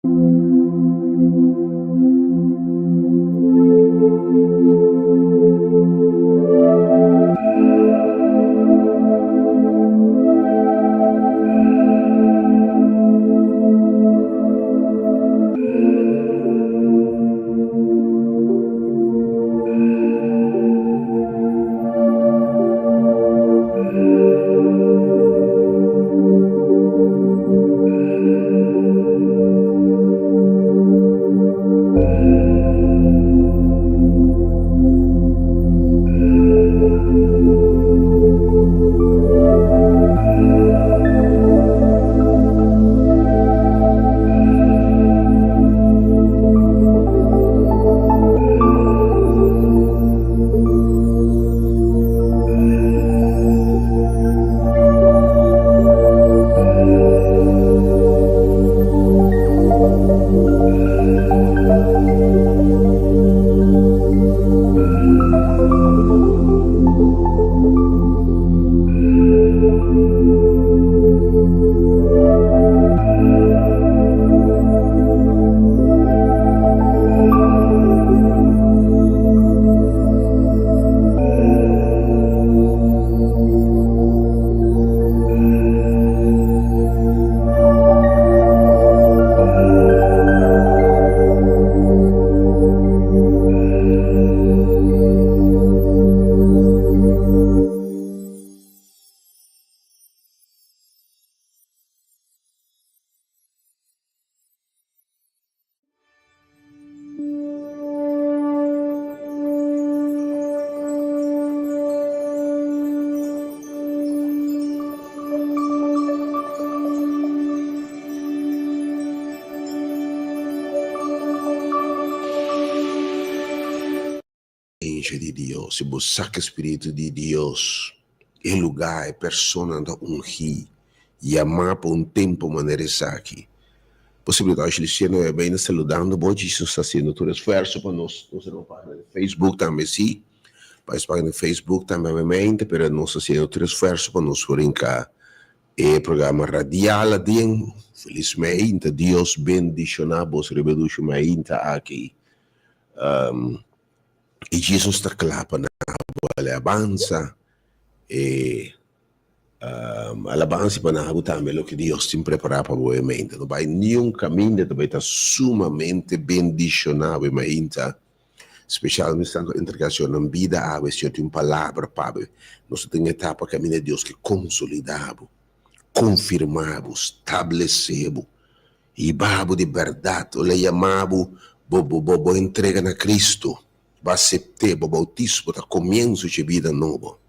Presencia di Dios, si bo saca e Spiritu di Dios, e lugar, e personanan ta ungi, yama pa un tempo manera esaki. Posiblemente Ashley Luciano e bay na saludando bo, Jesus ta haciendo tur esfuerzo pa nos, nos ta na un pagina di Facebook tambe si, pa es pagina di Facebook tambe obviamente, pero nos ta haciendo tur esfuerzo pa nos por hinca e programa radial aden. Feliz meinta, Dios bendiciona bos riba e dushi meinta aki. Y Jesus ta cla pa nabo alabansa e alabansa pa nabo tambe loke Dios tin prepara pa bo e mainta. No bay niun caminda ta bay ta sumamente bendiciona bo e mainta, specialmente esnan cu a entrega Señor nan bida awe. Señor tin un palabra pa bo. Nos ta den etapa caminda Dios ke consolida bo, confirma bo, stablece bo. Hiba bo di bèrdat. Ora e yama bo, bo bo bo entrega na Cristo, bo asept'é, bo boutismo ta komienso dje bida nobo.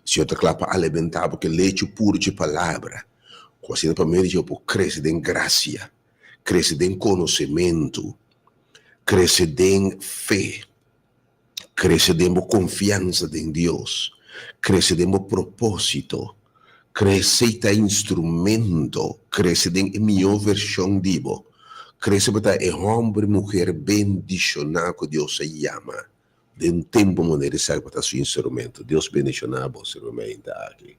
Señor ta kla pa alimentá bo ku e lechi puru dje Palabra, ku asina pa medio dje bo por krese den grasia, krese den konosementu, krese den fe, Krese den bo konfiansa den Dios. Krese den bo propósito. Krese i ta instrumento. Krese den e mihó vershon di bo. Krese pa ta e hòmber i muher bendishoná ku Dios a yama den tempu manera esaki pa ta su instrumento. Dios bendishoná bo, sirbi meinta aki.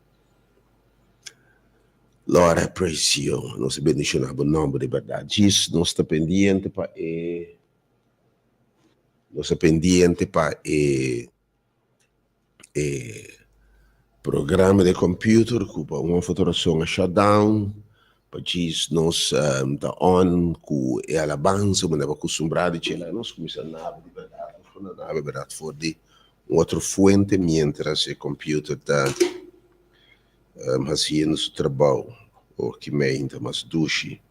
Lord, I praise you. Nos a bendishoná bo nòmber di bèrdat. Djis nos ta pendiente pa e. Nos ta pendiente pa e e programa di computer ku pa un of otro rason a shut down, pa djis nos ta on ku e alabansa ku bo akustumbrá di chela nos kuminsá naba di bèrdat, nos por naba di bèrdat for di un otro fuente miéntras e computer ta hasiendo su trabou. Oh ki meinta mas dushi.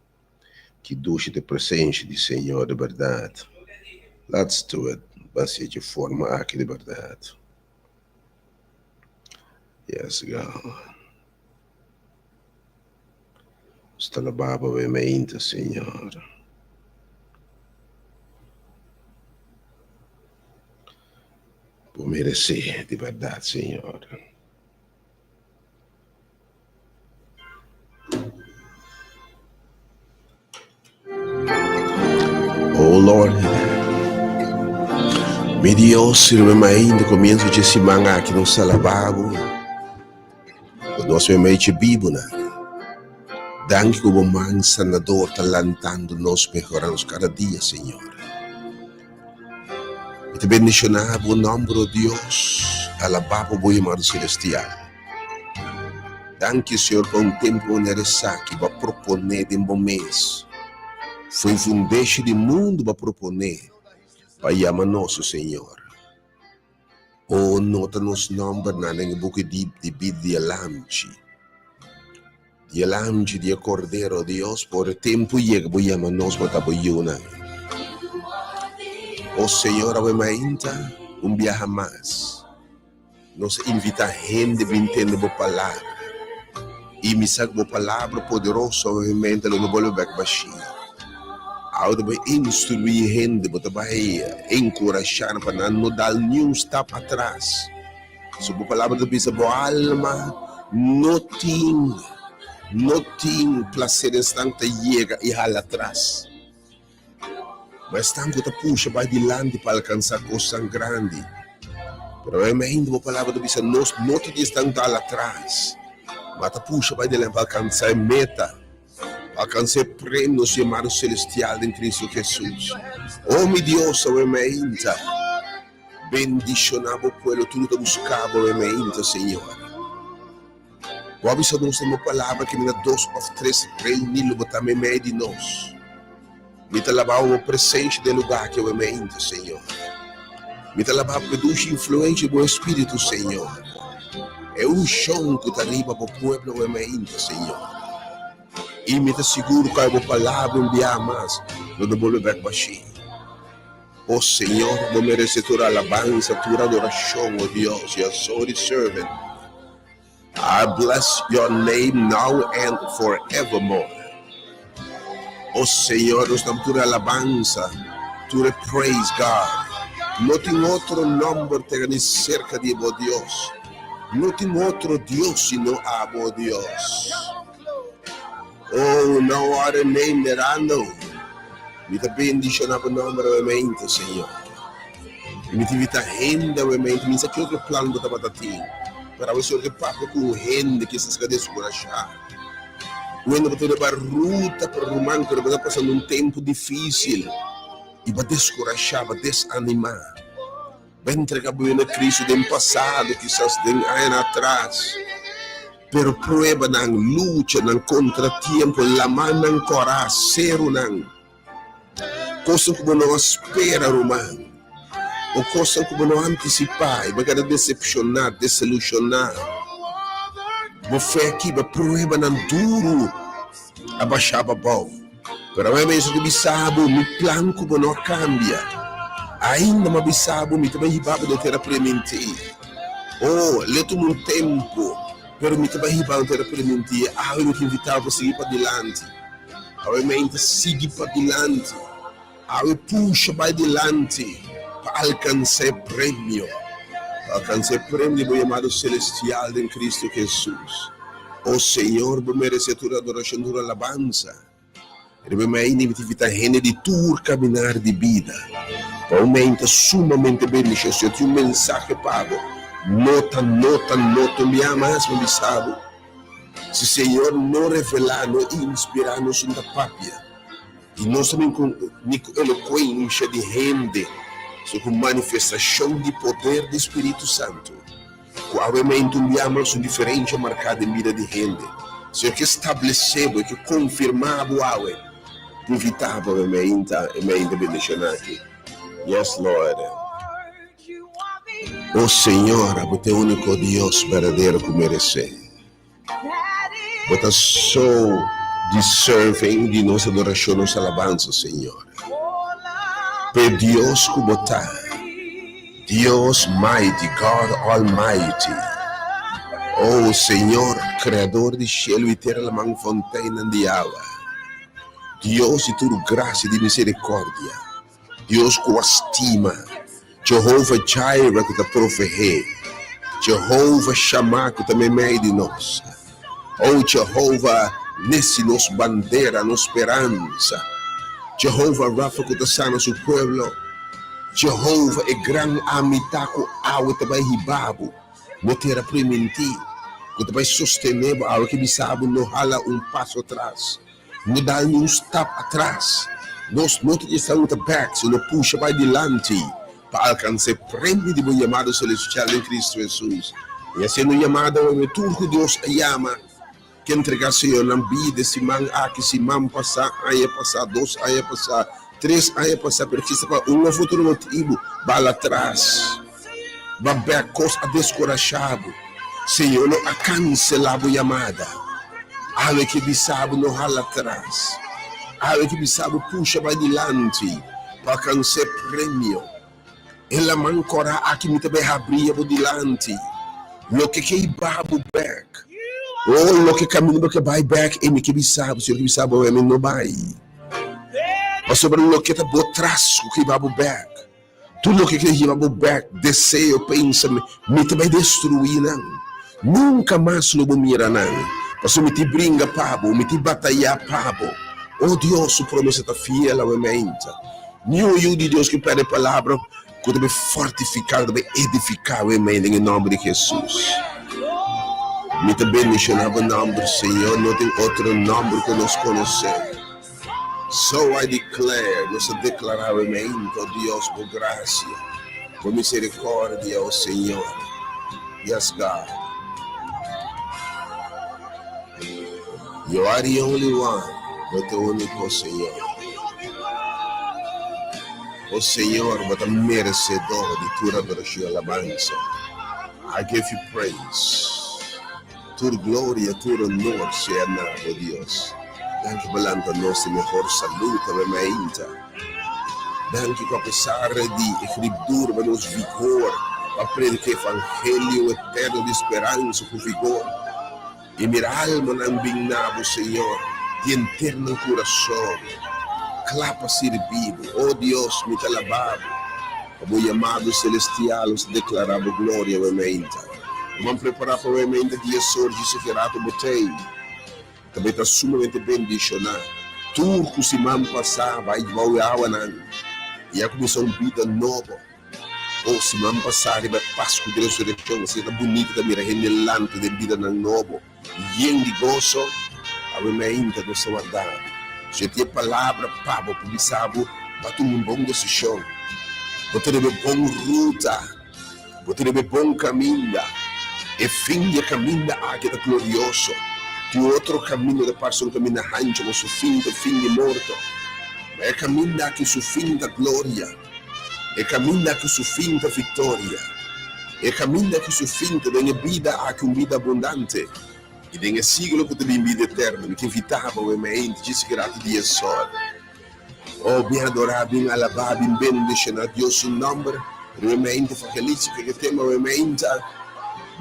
Ki dushi ta e presencia di Señor di berdad. Let's do it. Ban hacié dje forma aki di berdad. Yes, God. Nos ta alabá bo e mainta, Señor. Bo merecé di berdad, Señor. Oh Lord, mi Dios, sirve mi ainda comienzo dje siman aki nos ta alaba bo, ku nos meimei dje bibunan. Danki ku bo man sanador ta lantando nos, mehora nos kada dia, Señor. Mi ta bendishoná bo nòmber, o Dios, alabá bo bo yamado selestial. Danki, Señor, pa un tempu manera esaki bo a proponé den bo mes. Fo'i fundeshi di mundu bo a proponé pa yama nos, o Señor. O nota nos nòmbernan den e buki di di bida di e Lamchi. Di e Lamchi, di e Kordero, Dios, por e tempu yega bo yama nos bo ta bo yunan. O Señor, awe mainta un biaha mas nos a invitá hende bin tende bo palabra. I mi sa ku bo palabra poderoso awe mainta lo no bolbe bèk bashí. Awe ta bai instruí hende, bo ta bai enkurashá nan pa nan no dal niun stap atras. So bo palabra ta bisa, Bo alma no tin, no tin plaser den esnan ku ta yega i hala atras, ma esnan ku ta pusha bai dilanti pa alkansá kosnan grandi. Pero awe mainta bo palabra ta bisa, Nos no ta di esnan ku ta hala atras, ma ta pusha bai dilanti pa alkansá e meta. Alcans'é premio nos yamado celestial den Cristo Jesus. Oh mi Dios, awe mainta bendiciona bo pueblo tur ta busca bo awe mainta, Señor. Bo a bisa nos den bo palabra ke mira dos of tres reuni lo bo ta meimei di nos. Mi ta laba bo presencia den lugar aki awe mainta, Señor. Mi ta laba bo dushi influencia di bo Espíritu, Señor. E unshon ku ta riba bo pueblo awe mainta, Señor. I mi ta sigur ku bo palabra un bia mas lo no bolbe bek bashí. O Señor, bo merece tur alabansa, tur adoracion, o Dios, your sorry servant. I bless your name now and forevermore. O Señor, nos dam tur alabansa, tur e praise, God. No tin otro nomber tega ni cerca di bo, Dios. No tin otro Dios sino abo, Dios. Oh, no other name that I know. Mi ta bendiciona bo nomber awemente, Señor. Y mi ta invita hende awemente, mi sa ki otro plan bo tabata tin, pero awe Señor ke papia ku un hende kisas ka deskurashá. Un hende bo ta riba ruta, pero ruman, pero bo ta pasando un tempu difisil y bo a deskurashá, bo a desanimá. Bo a entrega bo bida na Cristo den pasado, kisas den añanan atras. Pero pruebanan, luchanan, kontratiempo, lamannan kòrá, serunan, kosnan ku bo no a spera, ruman, o kosnan ku bo no a antisipá i bo a keda desepshoná, desilushoná. Bo fe a kibra, pruebanan duru a bashá bo abou. Pero awe mes mi ta bisa bo, mi plan ku bo no a kambia. Ainda mi a bisa bo, mi ta bai hiba bo den tera primintí. Oh, lo tuma un tempu, pero mi ta bai hiba bo den tera primintí. Awe mi ta invitá bo pa sigui padilanti. Awe mi ta sigui padilanti. Awe pusha bai dilanti pa alkansá e premio, pa alkansá e premio di bo yamado selestial den Cristo Jesus. O Señor, bo meresé tur adorashon, tur alabansa. Riba mi ainda mi ta invitá hende di tur kaminar di bida pa un meinta sumamente bendishon. Señor tin un mensahe pa bo. Nota, nota, nota un bia mas mi bisa bo. Si Señor no revelá, no inspirá nos un ta papia. I no ta bin ku ni ku elokuensha di hende, sino ku manifestashon di poder di Spiritu Santu, ku awe meintu un bia mas un diferensha marká den bida di hende. Señor ke stablesé bo, e ke konfirmá bo awe, invitá bo awe meinta, e meinta bendishoná aki. Yes, Lord. O Señor, abo ta e úniko Dios berdadero ku meresé. Bo ta so deserving di nos adoracion, nos alabansa, Señor. P'e Dios cu Bo ta, Dios mighty, God Almighty. Oh, Señor, Creador di cielo y tera, laman, fonteinnan di awa. Dios di tur gracia, di misericordia. Dios ku a stima, Jehova Jireh ku ta provehé, Jehova Shammah ku ta meimei di nos. O Jehova Nissi, nos bandera, nos speransa. Jehova Rapha ku ta sana su pueblo. Jehova e gran Ami ta ku awe ta bai hiba bo. No tera primintí. ku ta bai sostené bo awe ke bisa bo no hala un paso atras, no dal ni un stap atras. Nos no ta djis ta bèk, sino pusha bai dilanti pa alkansá e premio di bo yamado selestial den Kristu Hesus. I hasiendo un yamada awe tur ku Dios a yama, ke entregá Señor nan bida e siman aki, siman pasá, aña pasá, dos aña pasá, tres aña pasá, pero kisa pa un òf otro motibu bal atras, ba bèk, kos a deskurashá bo. Señor no a kanselá bo yamada. Awe ke bisa bo no hala atras. Awe ke bisa bo pusha bai dilanti pa alkansá e premio. E laman kòrá aki mi ta bai habri bo dilanti. Loke ke hiba bo bèk. O loke kaminda bo ke bai bèk, e mi ke bisa bo, Señor ke bisa bo, mi no bai. Pasobra loke ta bo tras ku ke hiba bo bèk, tur loke ke hiba bo bèk, deseo, pensamentu, mi ta bai destruí nan. Nunka mas lo bo mira nan, pasobra mi ti bringa pa bo, mi ti batayá pa bo. O Dios, su promesa ta fiel awe-meinta. Ni un yu di Dios ki perde palabra ku ta bai fortifiká, ku ta bai edifiká awe mei den e nòmber di Hesus. Mi ta bendishoná bo nòmber, Señor, no tin otro nòmber ku nos konosé. So I declare, nos ta deklará awe mei, o Dios, bo grasia, bo miserikòrdia, o Señor. Yes, God. You are the only one, bo ta e úniko, Señor. O Señor, bo ta meresedor di tur adorashon i alabansa. I give you praise. Tur gloria, tur honor sea na bo, Dios. Danki pa lanta nos den mehor salud awe mainta. Danki ku apesar di e grip duro bo nos vigor pa predica e evangelio eterno di speransa ku vigor. I mira almanan bin na bo, Señor, di henter nan kurason, kla pa sirbi bo. O Dios, mi ta alabá bo pa bo yamado selestial, nos ta deklará bo gloria awe meinta. Ruman, prepará pa awe meinta dia sorgi si Gerardo Botey ta bai ta sumamente bendishoná. Tur ku siman pasá bai bou e awanan i a kuminsá un bida nobo. Oh, siman pasá riba e Pasku di Resurekshon, asina ta bunita ta mira hende lanta den bidanan nobo, yen di goso. Awe mainta nos ta warda bo. Si e tin e palabra pa bo por bisa bo, bo a tuma un bon desishon. Bo ta riba e bon ruta. Bo ta riba e bon kaminda. E fin di e kaminda aki ta glorioso. Tin otro kaminda ta parse un kaminda hanchu, ma su fin ta fin di morto. Ma e kaminda aki su fin ta gloria. E kaminda ku su fin ta viktoria. E kaminda ku su fin ta den e bida aki un bida abundante i den e siglo ku ta bin bida eterno. Mi ta invitá bo e meinte djis grati di e sol. Oh, bin adorá, bin alabá, bin bendishoná Dios su nòmber. Riba e meinte evangelístiko ku e tema e meinte,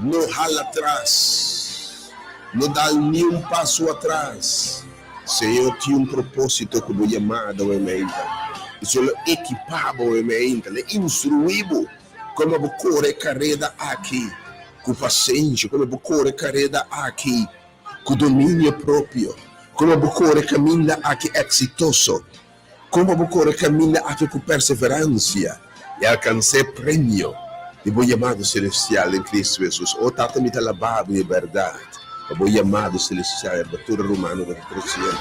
No hala atras, no dal niun paso atras. Señor tin un propósito ku bo yamada awe meinta. I Señor lo ekipá bo awe meinta, lo instruí bo komo bo kore e kareda aki ku pasenshi, komo bo kore e kareda aki ku dominio propio, komo bo kore e kaminda aki eksitoso, komo bo kore e kaminda aki ku perseveransia i alkansá e premio di bo yamado selestial den Kristu Hesus. O Tata, mi ta alabá bo di bèrdat pa bo yamado selestial riba tur e rumannan ku ta tresiendo.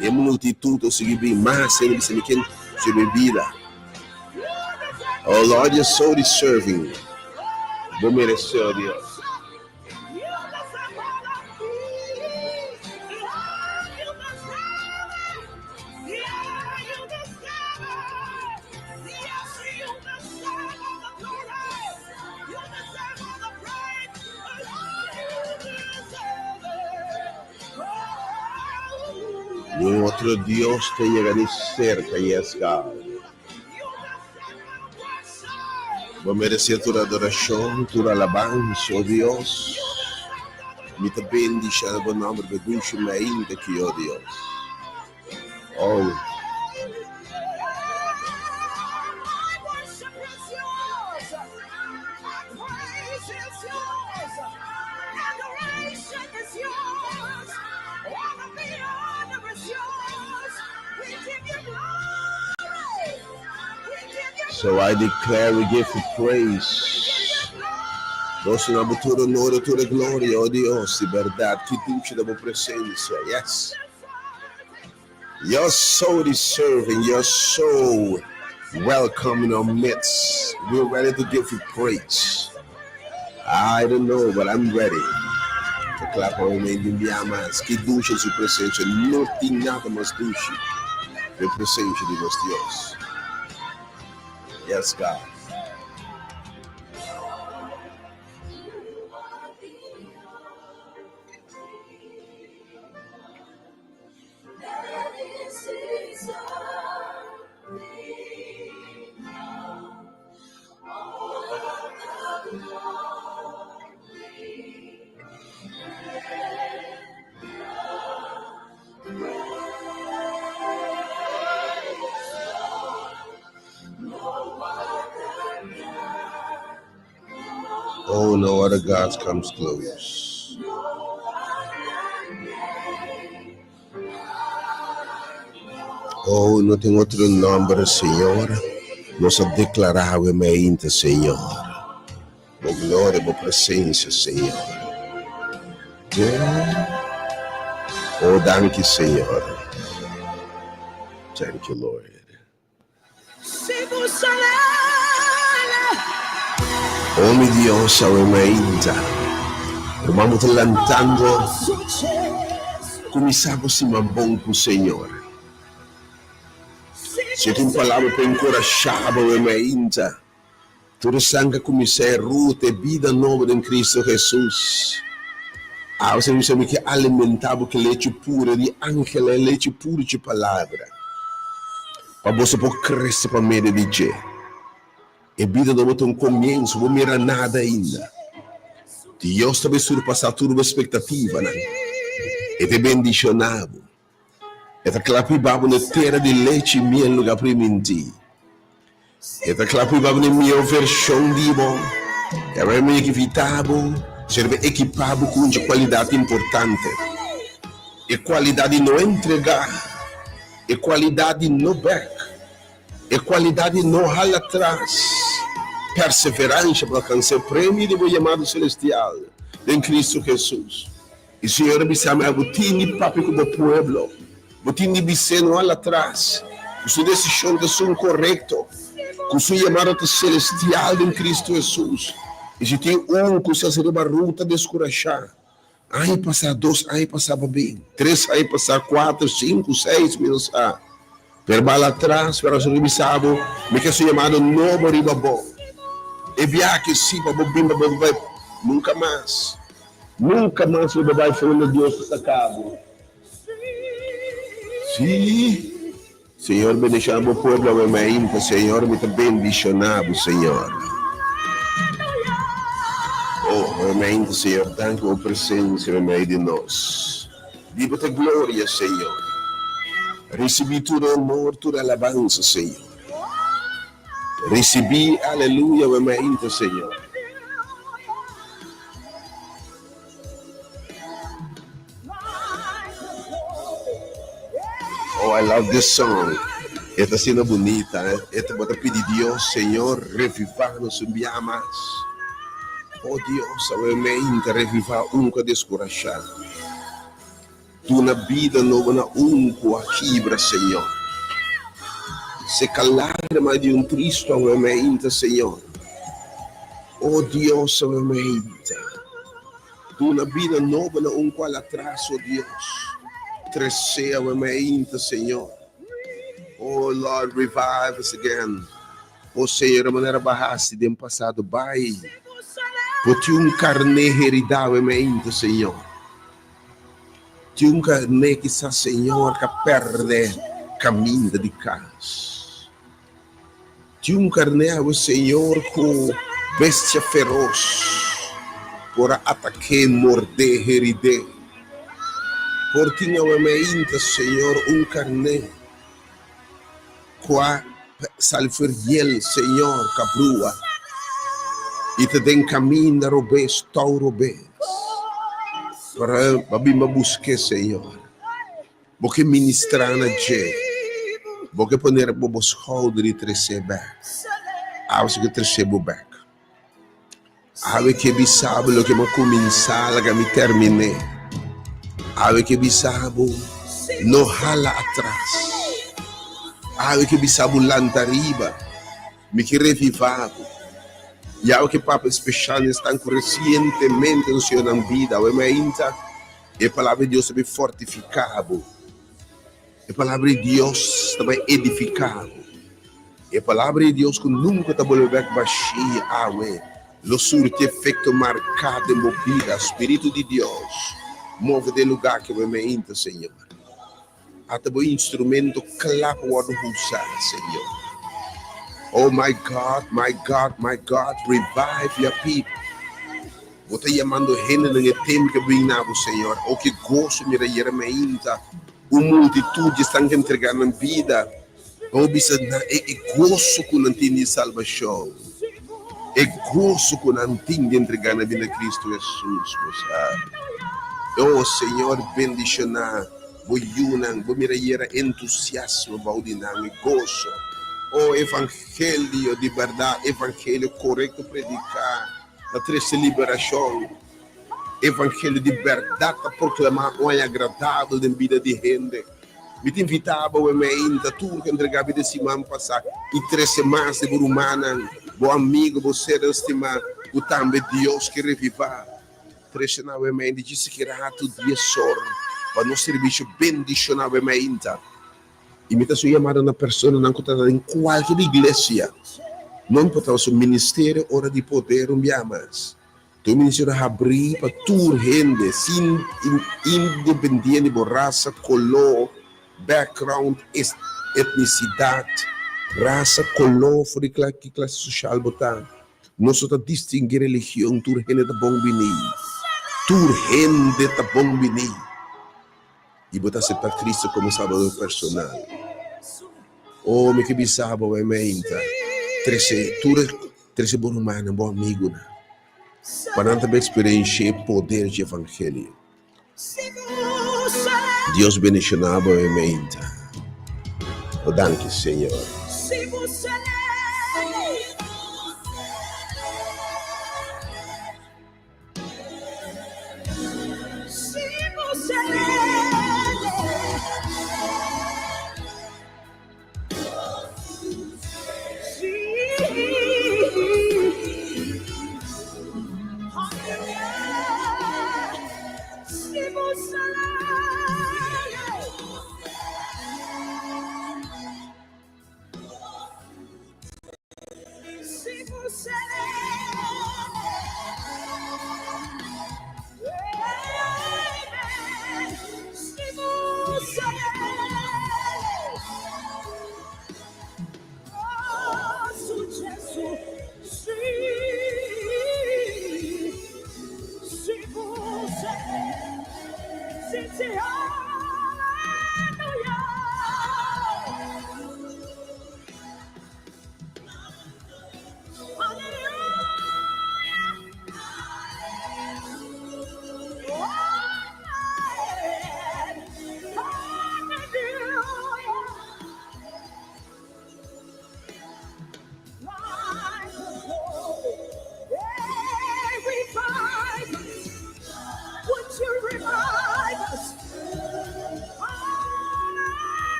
E multitut a sigui bin mas hende bisa mi ken sirbi bida. Oh Lord, you're so deserving. Bo meresé, oh Dios. Ni un otro Dios ta yega ni cerca, yes God. Bo meresé tur adorashon, tur alabansa, o Dios. Mi ta bendishoná bo nòmber pa dushi mainta aki, o Dios. Oh. So I declare we give you praise. Nos duna bo tur honor i tur e gloria, o Dios di bèrdat, ki dushi ta bo presensia. Yes. You're so deserving, you're so welcome in our midst. We're ready to give you praise. I don't know, but I'm ready. To clap our hands in the amas. Ki dushi su presensia. No tin nada mas dushi ku e presensia di nos Dios. Yes, God. Oh, no other gods comes close. Oh, no tin otro nomber, Señor. Nos a declara awe mainta, Señor. Bo gloria, bo presencia, Señor. Yeah. Oh, danki, Señor. Thank you, Lord. Oh mi Dios, awe mainta. Ruman bo ta lantando. Kuminsá bo siman bon ku Señor. Si tin palabra pa enkurashá bo awe mainta. Tur esnan ku a kuminsá e ruta, e bida nobo den Kristu Hesus. Awe Señor bisa mi ke alimentá bo ku lechi puru di angel, e lechi puru dje Palabra, pa boso por krese pa medio di dje. E bida nobo ta un komienso, bo mira nada ainda. Dios ta bai surpasá tur bo espektativanan. E ta bendishoná bo. E ta kla piba bo na tera di lechi i miel lugá primintí. E ta kla piba bo na e mihó vershon di bo. E bai mei evitá bo, sino bai ekipá bo ku un dje kualidat importante, e kualidat di no entregá, e kualidat di no bèk, e kualidat di no hala atras, perseveransha pa alkansá e premio di bo yamado selestial den Kristu Hesus. E Señor a bisa mi, Bo tin di papia ku bo pueblo, bo tin di bis'é no hala atras, ku su desishon ta esun korekto, ku su yamada ta selestial den Kristu Hesus. I si tin un ku sa riba ruta deskurashá, aña pasá, dos aña pasá pa bin, tres aña pasá, kuater, sinku, seis, mi no sa. Pero bo hala atras, pero Señor a bisa bo, Mi ke su yamada nobo riba bo. E biaha si pa bo bin pa bo bai nunka mas. Nunka mas lo bo bai fondo Dios ta saka bo. Sí, Señor bendiciona bo pueblo awe mainta Señor mi ta bendiciona bo Señor. Oh awe mainta Señor danki bo presencia awe mei di nos. Di bo ta gloria Señor. Ricibi tur honor tur alabansa Señor. Ricibi aleluya awe mainta Señor. Oh, I love this song. E ta asina bunita, eh? E ta bo ta pidi Dios, Señor, revivá nos un bia mas. Oh Dios, awe mainta revivá un ku a deskurashá. Duna bida nobo na un ku a kibra, Señor. Seka lágrima di un tristu awe mainta, Señor. O Dios, awe mainta. Duna bida nobo na un ku a latras, o Dios. Tresé awe mainta, Señor. O Lord, revive us again. O Señor, manera bo a hasi den pasado, bai. Bo tin un karné heridá awe mainta, Señor. Tin un karné kisas Señor ka pèrdè kaminda di kas. Tin un karné awe Señor ku bestia feros por a atak'é, mord'é, herid'é. Por tin awe meinta Señor un karné ku a sali for hiel Señor ka brua i ta den kaminda robes, tou robes. Pero bo a bin bo busk'é Señor. Bo ke ministrá na dje. Bo ke pone riba bo skouder i tres'é bèk. Awe si ke tres'é bo bèk. Awe ke bisa bo loke bo kuminsá, laga mi terminé. Awe ke bisa bo, no hala atras. Awe ke bisa bo, lanta riba. Mi ke revivá bo. I awe ke papia speshal esnan ku resientemente nos yega nan bida, awe mainta e Palabra di Dios ta bin fortifiká bo. E Palabra di Dios ta bai edifiká bo. E Palabra di Dios ku nunka ta bolbe bèk bashí awe lo surti efekto marká den bo bida. Spiritu di Dios, move den lugá ku bo meinta, Señor. Ata bo instrumento kla pa wòrdu usá, Señor. Oh my God, my God, my God, revive your people. Bo ta yamando hendenan e tempu ku a bin na bo, Señor. Oh, ki goso mira ayera meinta un multitut di esnan ku a entregá nan bida. Bo bisa nan e e goso ku nan tin di salbashon, e goso ku nan tin di entregá nan bida na Kristu Hesus, bo sa. O Señor, bendishoná bo yunan, bo mira yera entusiasmo bou di nan, e goso. O evangelio di bèrdat, evangelio korekto prediká ta trese liberashon. Evangelio di bèrdat ta proklamá un aña agradabel den bida di hende. Mi ta invitá bo ainda tur ku a entregá bida siman pasá i trese mas di bo rumannan, bo amigu, bo sernan stimá ku tambe Dios ke revivá. Trese nan ainda djis ki ratu diesor pa nos servisio bendishoná ainda. I mi ta haci un yamada na personanan cu ta den cualkier iglesia, no importa su ministerio ora di poder un bia mas. Tur ministerio habrí pa tur hende, sin independiente di bo rasa, koló, background, etnisidat, rasa, koló, for di ki klase sosial bo ta. Nos no ta distinguí religion, tur hende ta bon biní. Tur hende ta bon biní. I bo ta aseptá Cristo komo Salbador personal. Oh, mi ke bisa bo, meinta, trese tur e. Trese bo rumannan, bo amigunan, pa nan ta eksperenshia e poder dje evangelio. Dios bendishoná bo e meinta. O danki Señor.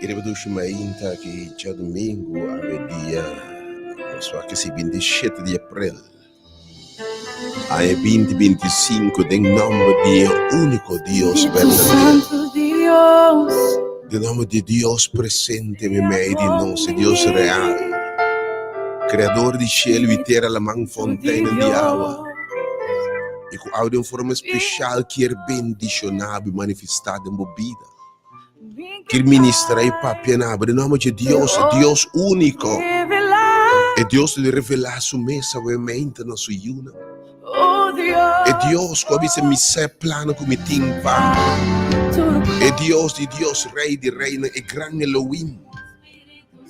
I riba dushi mainta aki djadumingu awe dia nos wak si 27 di aprel aña 2025 den nomber di e úniko Dios berdadero. Den nomber di Dios presente meimei di nos, e Dios real, Kreador di shelu i tera, laman, fonteinnan di awa, i ku awe den un forma speshal kier bendishoná bo i manifestá den bo bida. Kier ministrá i papia na bo den nòmber dje Dios, e Dios úniko, e Dios ku ta revelá su mes awemente na su yunan. E Dios ku a bisa, Mi sa e plannan ku mi tin pa bo. E Dios di dios, Rei di reinan, e gran Elohim.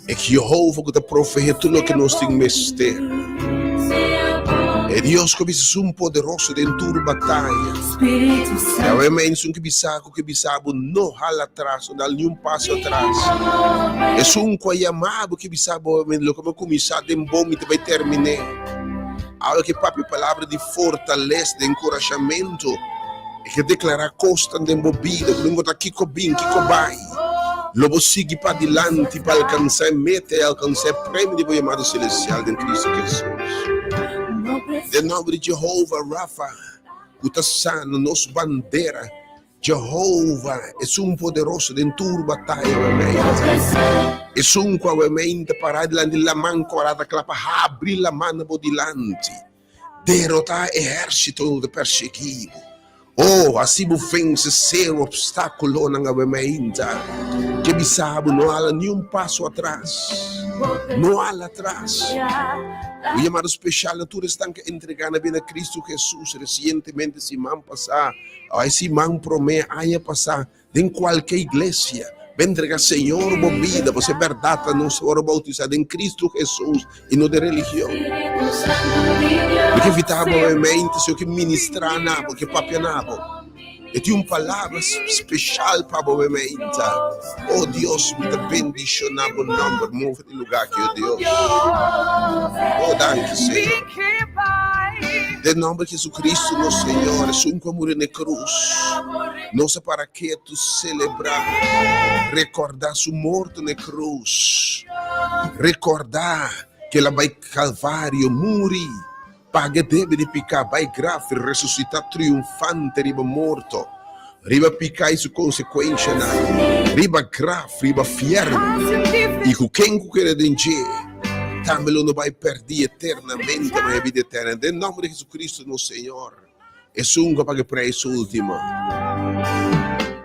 E Jehova ku ta proveé tur loke nos tin mester. E Dios ku a bisa esun poderoso den tur bataya. Yahweh men esun ku bisa ku ke bisa bo no hala atras, no dal niun paso atras. Esun ku a yama bo ke bisa bo loke mi a kuminsá den bo mi ta bai terminé. Awe ke papia palabra di fortalesa, di enkurashamentu, e ke deklará kosnan den bo bida ku no importa kiko bin, kiko bai. Lo bo sigui padilanti pa alkansá e meta i alkansá e premio di bo yamada selestial den Cristo Jesus. Den nòmber di Jehova Rafa, ku ta sana nos bandera, Jehova, esun poderoso den tur bataya awe meinta. Esun ku awe meinta pará dilanti laman kòrá ta kla pa habri laman na bo dilanti. Derotá ehérsito ku ta persiguí bo. O, hasi bo vense seru opstákulonan awe mainta. Ke bisa bo no hala niun paso atras. No hala atras. Un yamada speshal na tur esnan ku a entregá nan bida na Kristu Hesus resientemente siman pasá òf e siman promé aña pasá. Den kualke iglesia, bo entrega Señor bo bida, bo se bèrdat ta nos ora boutisá den Kristu Hesus i no den religion. Mi ke invitá bo nuevamente, si bo ke ministrá na bo, ke papia na bo, e tin un palabra speshal pa bo nuevamente. Oh Dios, mi ta bendishoná bo nòmber, move di lugá aki, oh Dios. Oh danki, Señor. Den nòmber di Jesucristo nos Señor, esun ku a muri na e krus. Nos a para ketu selebrá, rekordá su morto na e krus, rekordá ku el a bai Kalvario, muri, paga e debe di piká, bai graf i resusitá triunfante riba morto, riba piká i su konsekuenshanan, riba graf, riba fièrnu, i ku ken ku kere den dje tambe lo no bai pèrdí eternamente, ma e bida eterna. Den nòmber di Jesucristo nos Señor. Esun ku a paga e preis último,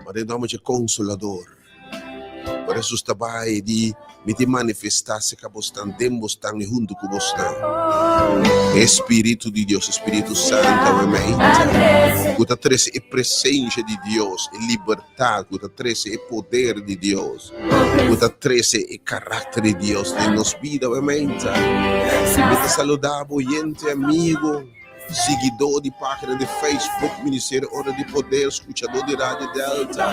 ma den nòmber dje Konsolador. Ora Hesus ta bai di, Mi tin manifestá serka bosnan, den bosnan i huntu ku bosnan. E Spiritu di Dios, e Spiritu Santu awe meinta, ku ta trese e presensia di Dios, e libertat, ku ta trese e poder di Dios, ku ta trese e karakter di Dios den nos bida awe meinta. Mi ta saludá bo oyente, amigo. Siguidó di página di Facebook Ministerio Ora di Poder, skuchadó di Radio Delta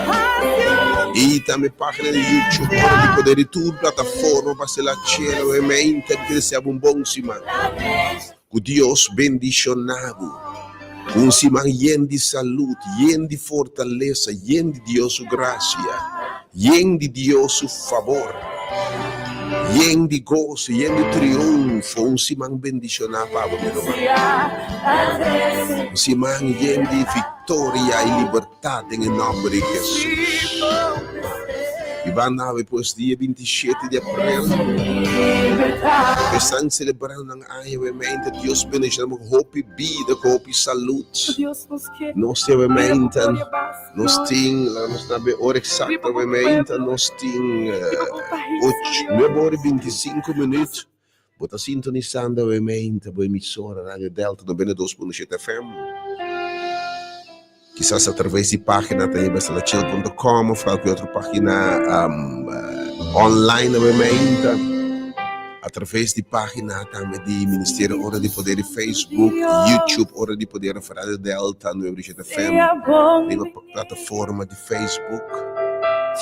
i tambe página di YouTube Ora di Poder i tur plataforma pa sela chela e mente mi ta desea bo un bon siman. Ku Dios bendishoná bo ku un siman yen di salud, yen di fortalesa, yen di Dios su grasia, yen di Dios su fabor. Yen di goso, yen di triunfo, un siman bendishoná pa bo, mi ruman. Un siman yen di viktoria i libertat den e nòmber di Hesus. I ban awe pues dia 27 di aprel, esnan selebrando nan aña obviamente, Dios bendishoná bo ku hopi bida, ku hopi salud. Nos obviamente. Nos tin, laga nos na be ora eksakto obviamente, nos tin ocho, nuebe ora i bintisinko minüt. Bo ta sintonisando obviamente bo emisora Radio Delta 92.7 FM. Kisas atraves di página ta yeba salachel.com of kualke otro página online obviamente. Atraves di página tambe di Ministerio Ora di Poder di Facebook, YouTube Ora di Poder of Radio Delta 92.7 FM riba plataforma di Facebook.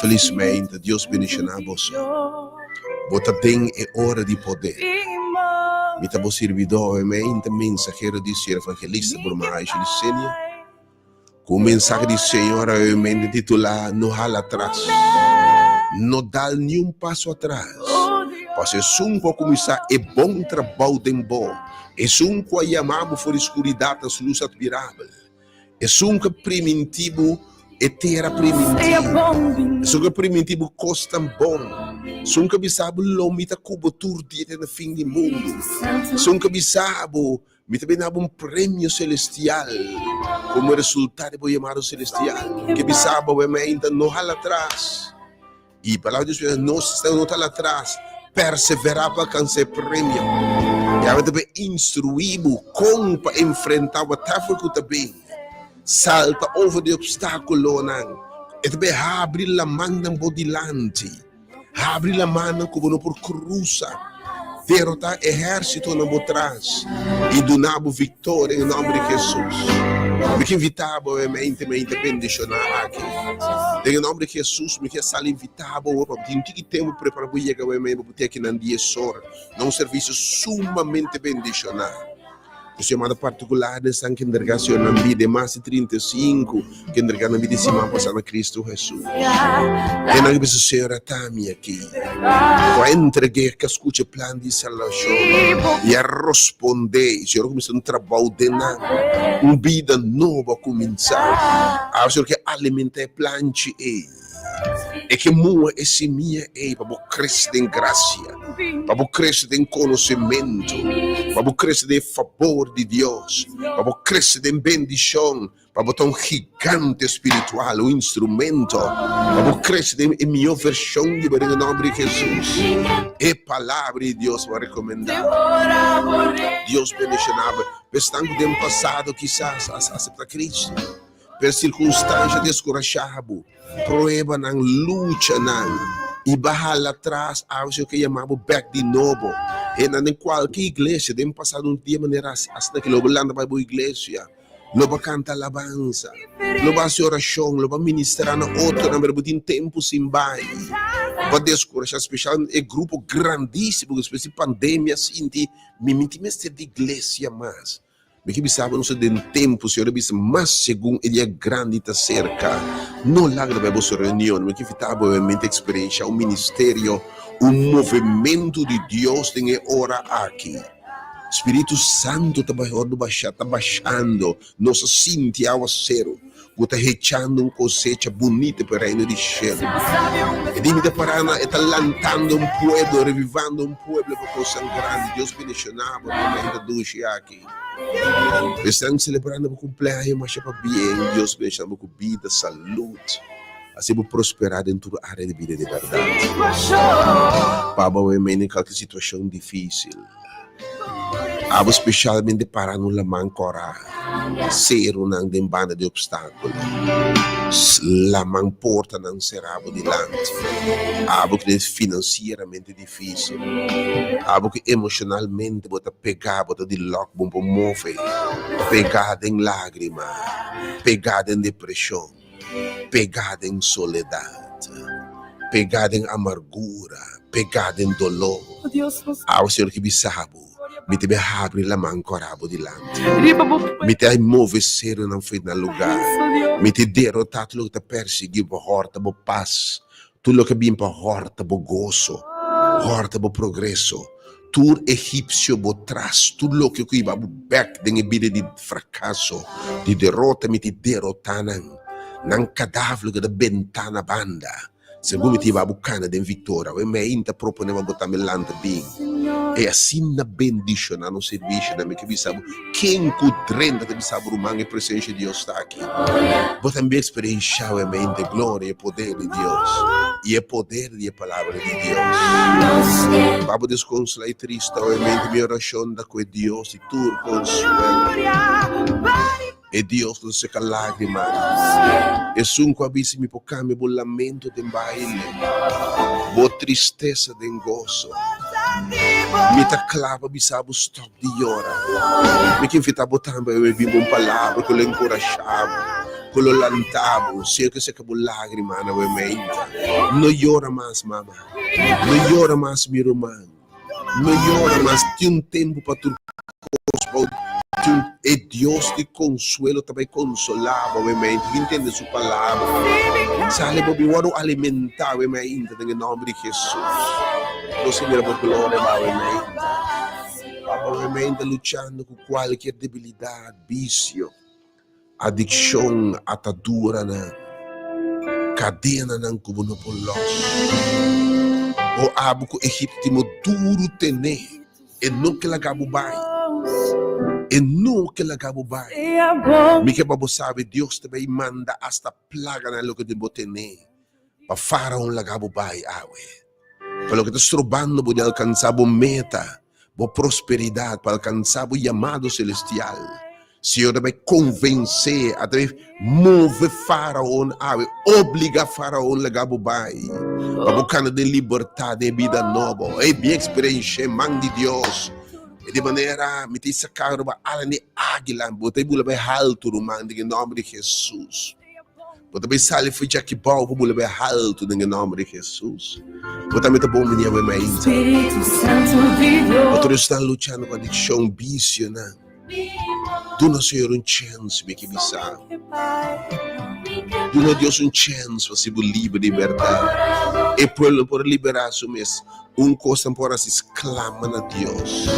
Felismente, Dios bendiciona boso. Bo ta den e ora di poder. Mi ta bo sirbidor, obviamente, mensahero di Señor Evangelista Bruma Aisha Licenia. Ku un mensahe di Señor obviamente titulá No Hala Atras. No dal niun paso atras. Pasobra esun ku a kuminsá e bon trabou den bo, esun ku a yama bo for di skuridat na su lus atmirabel, esun ku a primintí bo e tera primintí, esun ku a primintí bo kosnan bon, esun ku a bisa bo lo mi ta ku bo tur dia te na fin di mundu, esun ku a bisa bo Mi ta bini abo un premio celestial como resultado di bo yamado celestial. Ke bisa bo e meinta no hala atras. Y palabra di Dios bisa nos sta no ta hala atras, persevera pa alcansa e premio. Y awe ta be instrui bo con pa enfrenta whatever cu ta bin. Salta over di obstaculonan. E ta be habri lamannan bo dilanti. Habri lamannan ku bo no por krusa, derotá ehérsitonan bo tras i duna bo viktoria den nòmber di Hesus. Mi ke invitá bo e mente mente bendishoná aki. Den e nòmber di Hesus mi ke sali invitá bo awor pa bo tin tiki tempu prepará bo yega awe mente pa bo tin akinan dies ora na un servisio sumamente bendishoná. Nos yamada partikular den esnan ku entrega Señor nan bida, e mas di 35 ku entrega nan bida e siman pasá na Kristu Hesus. Esnan ku bisa, Señor, ata mi aki. Ku a entreg'é, ku a skucha e plan di salbashon i a rospondé. I Señor a kuminsá un trabou den nan. Un bida nobo a kuminsá. Awor Señor ke alimentá e planchi ei. E ke muha e simia ei pa bo krese den grasia, pa bo krese den konosementu, pa bo krese den e fabor di Dios, pa bo krese den bendishon, pa bo ta un gigante spiritual, un instrumento, pa bo krese den e mihó vershon di bo den e nòmber di Hesus. E Palabra di Dios bo a rekomendá. Dios bendishoná bo. Esnan ku den pasado kisas a aseptá Kristu. Pero sirkunstansha deskurashá bo, pruebanan, luchanan, i bo a hala atras, awe Señor ke yama bo bèk di nobo. Hendenan den kualke iglesia den pasado un dia manera asina ke lo bo lanta bai bo iglesia, lo bo a kanta alabansa, lo bo a hasi orashon, lo bo a ministrá na otronan, pero bo tin tempu sin bai. Bo a deskurashá, spesialmente e grupo grandísimo ku despues di pandemia a sinti, Mi mi tin mester di iglesia mas. Mi ke bisa bo nos ta den tempu, Señor a bisa, mas segun e dia grandi ta serka. No laga ta bai boso reunion. Mi ke invita bo obviamente eksperenshá un ministerio, un movementu di Dios den e ora aki. Spiritu Santu ta bai ordu bashá, ta bashando. Nos a sinti awaseru ku ta hechando un kosecha bunita pa e Reino di shelu. E di mi ta pará na e ta lantando un pueblo, revivando un pueblo pa kosnan grandi. Dios bendishoná bo den e mainta dushi aki. Esnan selebrando bo kumpleaño masha pabien. Dios bendishoná bo ku bida, salud, hasi bo prosperá den tur área di bida di bèrdat. Pa bo mei den kalke situashon difísil. Abo speshalmente para no laman kòrá, serunan den banda di opstákulo, laman portanan será bo dilanti. Abo ku den finansieramente difísil, abo ku emoshonalmente bo ta pegá, bo ta di lòk, bo no por move, pegá den lágrima, pegá den depreshon, pegá den soledat, pegá den amargura, pegá den doló. Awe Señor ke bisa bo, Mi ta bin habri laman kòrá bo dilanti. Mi ta move serunan fo'i nan lugá. Mi ta derotá tur loke ta persiguí bo, hòrta bo pas, tur loke a bin pa hòrta bo goso, hòrta bo progreso. Tur egipsio bo tras, tur loke ku hiba bo bèk den e bida di frakaso, di derota, mi ta derotá nan. Nan kadaver lo keda bentá na banda. Segun mi ta hiba bo kana den viktoria. Awe mei ta proponé pa bo tambe lanta bin. E asina bendishoná nos servisio. Mi ke bisa bo, ken ku drenta ta bisa bo ruman e presensia di Dios ta aki. Bo tambe eksperenshá awe mei e gloria i e poder di Dios i e poder di e Palabra di Dios. Pa bo deskonsolá i trist awe mei mi orashon ta ku e Dios di tur konsuelo, e Dios ku ta seka lágrimanan, esun ku a bisa mi por kambia bo lamento den baile, bo tristesa den goso. Mi ta kla pa bisa bo stòp di yora. Mi ke invitá bo tambe awe bin bo un palabra ku lo enkurashá bo, ku lo lantá bo. Señor ke seka bo lágrimanan awe meinta. No yora mas, mama. No yora mas, mi ruman. No yora mas. Tin un tempu pa tur kos bou. Tin e Dios di konsuelo ta bai konsolá bo awe mainta. Bin tende su palabra. Sali bo bin wòrdu alimentá awe mainta den e nòmber di Hesus. Nos ta mira bo gloria bo awe mainta. Papa awe mainta luchando ku kualkier debilidat, bisio. Adikshon, ataduranan, kadenanan ku bo no por lòs. O abo ku Egipto tin bo duru tené, e no ke laga bo bai. E no ke laga bo bai. Mi ke pa bo sabi, Dios ta bai manda asta plaganan loke tin bo tené, pa Faraon laga bo bai awe. Pa loke ta strobando bo di alkansá bo meta, bo prosperidat, pa alkansá bo yamado selestial. Señor ta bai konvensé, a ta bai move Faraon awe, obligá Faraon laga bo bai, pa bo kana den libertat, den e bida nobo. Ey, bien eksperensh'é man di Dios. E di manera mi ta saká riba ala di águila, bo ta bula bai haltu, ruman, den e nòmber di Hesus. Bo ta bai sali for djaki bou pa bula bai haltu den e nòmber di Hesus. Bo tambe ta bon bini awe mainta. Otro esnan luchando ku adikshon, bisionan. Duna Señor un chèns, mi ke bisa. Duna Dios un chèns pa hasi bo liber di bèrdat. E pueblo no por a liberá su mes. Un kos nan por hasi sklama na Dios,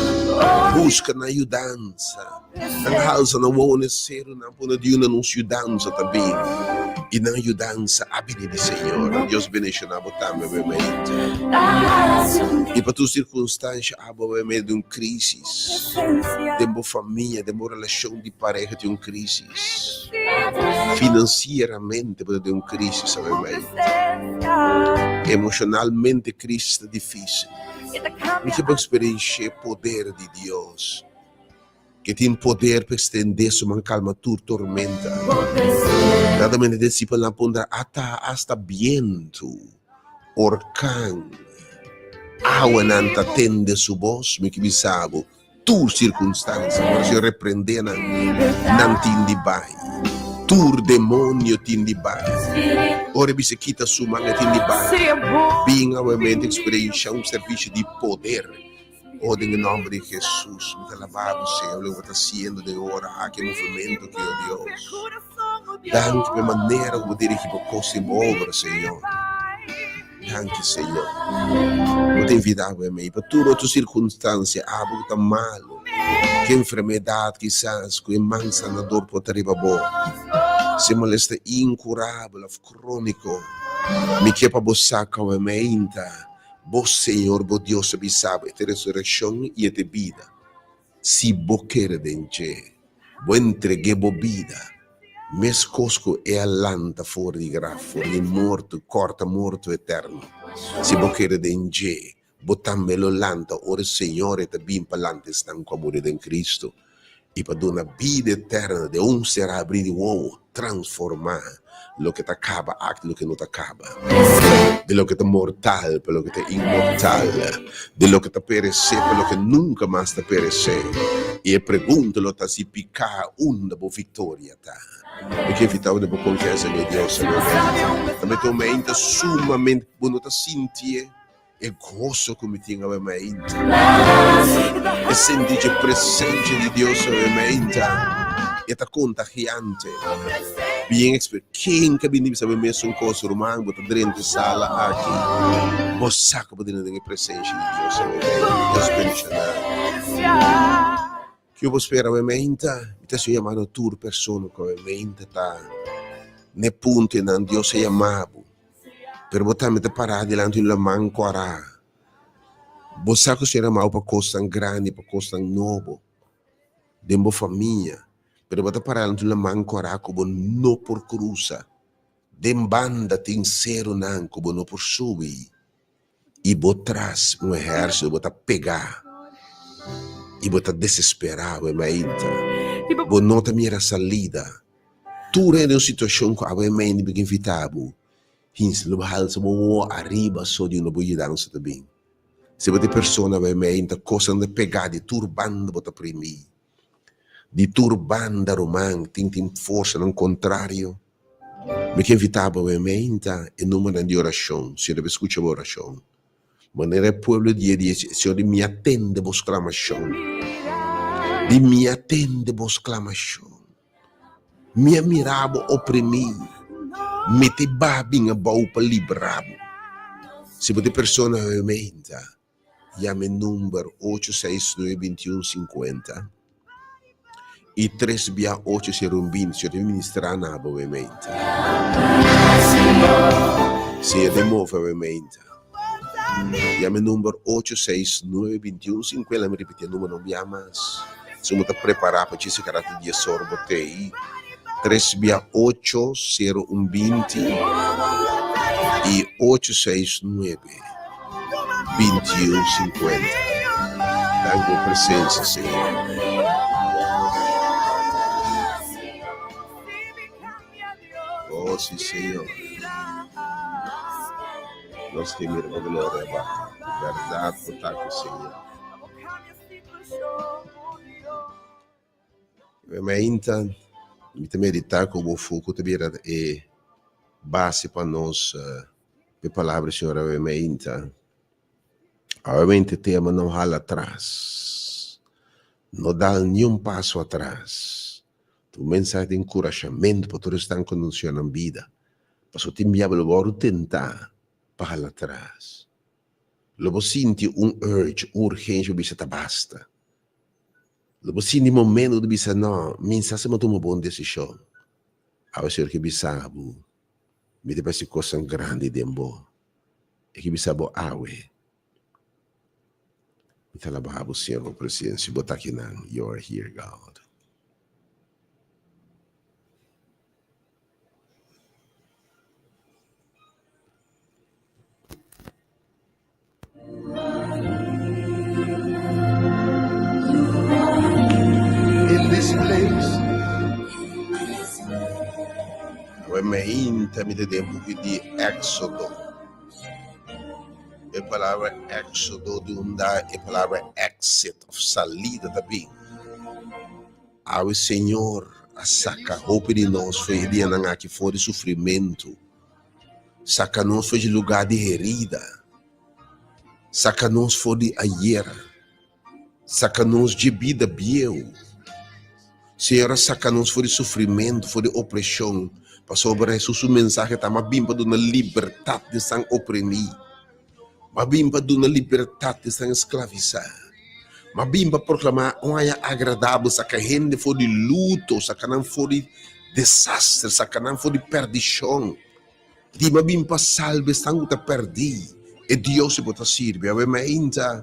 buska nan yudansa. Nan halsa nan wowo na e serunan pone di una nos yudansa ta bini, i nan yudansa a bini di Señor. Dios bendiciona bo tambe obviamente. I pa tur circunstancia abo bai medio di un crisis den bo famia, den bo relacion di pareha tin un crisis, financieramente bo ta den un crisis obviamente, emocionalmente crisis ta dificil. Mi ke bo experiencia e poder di Dios. Ke tin poder pa extendé su man calma tur tormenta. Dado-mente disipelnan a puntra, Ata asta bientu, orkan, awanan ta tende su bos? Mi ke bisa bo, tur circunstancia, ora Señor reprendé nan, nan tin di bai. Tur demonio tin di bai. Ora e bisa kita su man, e tin di bai. Bin awe-mente experiencia un servicio di poder. Oh, den e nomber di Jesus, mi ta alabá bo, Señor, loke bo ta haciendo den e ora aki, e movimento aki, oh Dios. Danki pa e manera ku bo dirigi bo kos den bo obra, Señor. Danki, Señor. Bo ta invitá bo e pa tur otro sirkunstansia, abo ku ta malu, ku enfermedat kisas, ku e man sanador por ta riba bo, si e molestia inkurabel òf króniko, mi ke pa bo sa ku awe meinta Bo Señor bo Dios a bisa bo, e ta e resureccion i e ta e bida. Si bo kere den dje, bo entreg'é bo bida, mescos cu e a lanta for di graf, for di morto, corta morto eterno. Si bo kere den dje, bo tambe lo lanta ora e Señor e ta bin pa lanta esnan cu a muri den Cristo i pa duna bida eterno den un será abrí di wowo, transformá loke ta kaba aki loke no ta kaba, di loke ta mortal pa loke ta inmortal, di loke ta peresé pa loke nunka mas ta peresé. I e pregunta lo ta si piká unda bo viktoria ta? Mi ke invitá bo den bo konfiansa den e Dios awe. Ta mete un mente sumamente bo no ta sintié. E goso ku mi tin awe mainta. E sinti dje presensia di Dios awe mainta. E ta kontagiante. Bien eksper. Ken ka bini bisa bo e mesun kos, ruman? Bo ta drenta e sala aki. Bo sa ku bo drenta den e presensia di Dios awe mainta. Dios bendishoná. Kiko bo spera awe mainta? Mi ta haci un yamada na tur persona ku awe mainta ta n'e punto einan Dios a yama bo. Pero bo tambe ta pará dilanti un laman kòrá. Bo sa ku Señor a yama bo pa kosnan grandi, pa kosnan nobo den bo famia, pero bo ta pará dilanti un laman kòrá ku bo no por krusa. Den banda tin serunan ku bo no por subi, i bo tras un ehèrsito bo ta pegá i bo ta desesperá bo e mainta. Bo no ta mira salida. Tur hende den un situashon ku abo e mainta bo ke invitá bo, hinsa lo bo halsa bo wowo ariba so di unda bo yudansa ta bin. Si bo ta e persona abo e mainta kosnan ta pegá di tur banda bo ta primí. Di tur banda ruman tin tin forsanan kontrario. Mi ke invitá bo awe meinta e numbernan di orashon. Señor debe skucha bo orashon. Manera e pueblo di e dia, Señor di mi a tende bo sklamashon. Di mi a tende bo sklamashon. Mi a mira bo oprimí. Mi te ba bin abou pa libra bo. Si bo ta e persona awe meinta, yama e number ocho seis nuebe bintiun sinkuenta i tres bia ocho sero un binti. Señor ta ministra na bo awe meinta. Señor ta move awe meinta. Yama e number ocho seis nuebe bintiun sinkuenta. Mi ripiti e number no bia mas. Si bo ta prepara pa djis e karate di e ora bo te i tres bia ocho sero un binti i ocho seis nuebe bintiun sinkuenta. Danki bo presensia Señor. Oh si Señor. Nos ke mira bo gloria baha. Berdad bo ta aki Señor. Mi mainta mi ta medita ku bo foku ta bira e base pa nos e palabra di Señor awe mainta. Awe mainta e tema no hala atras, no dal niun paso atras. Ta un mensahe di enkurashamentu pa tur esnan ku anunsiá nan bida, pasobra tin bia bo lo wòrdu tentá pa hala atras. Lo bo sinti un urge, un urgencia bo bisa ta basta. Lo bo sinti momento di bisa no, mi sa si mi a tuma bon decision. Awe Señor ke bisa bo, mi ta bai hasi cosnan grandi den bo. E ke bisa bo awe, mi ta alaba bo Señor pa presencia, bo ta akinan, you are here God. In this place. Awe meinta mi ta den buki di Éxodo. E palabra Éxodo di unda e palabra exit of salida ta bin. Awe Señor a saca hopi di nos for e dianan aki for di sufrimentu. Saka nos for di lugá di herida. Saka nos for di ayera. Saka nos dje bida bieu. Señor a saka nos for di sufrimentu, for di opreshon, pasobra Hesus su mensahe ta, M'a bin pa duna libertat di esnan oprimí. M'a bin pa duna libertat di esnan esklavisá. M'a bin pa proklamá un aña agradabel, saka hende for di luto, saka nan for di desaster, saka nan for di perdishon. Di m'a bin pa salba esnan ku ta pèrdí. E Dios ku bo ta sirbi awe mainta,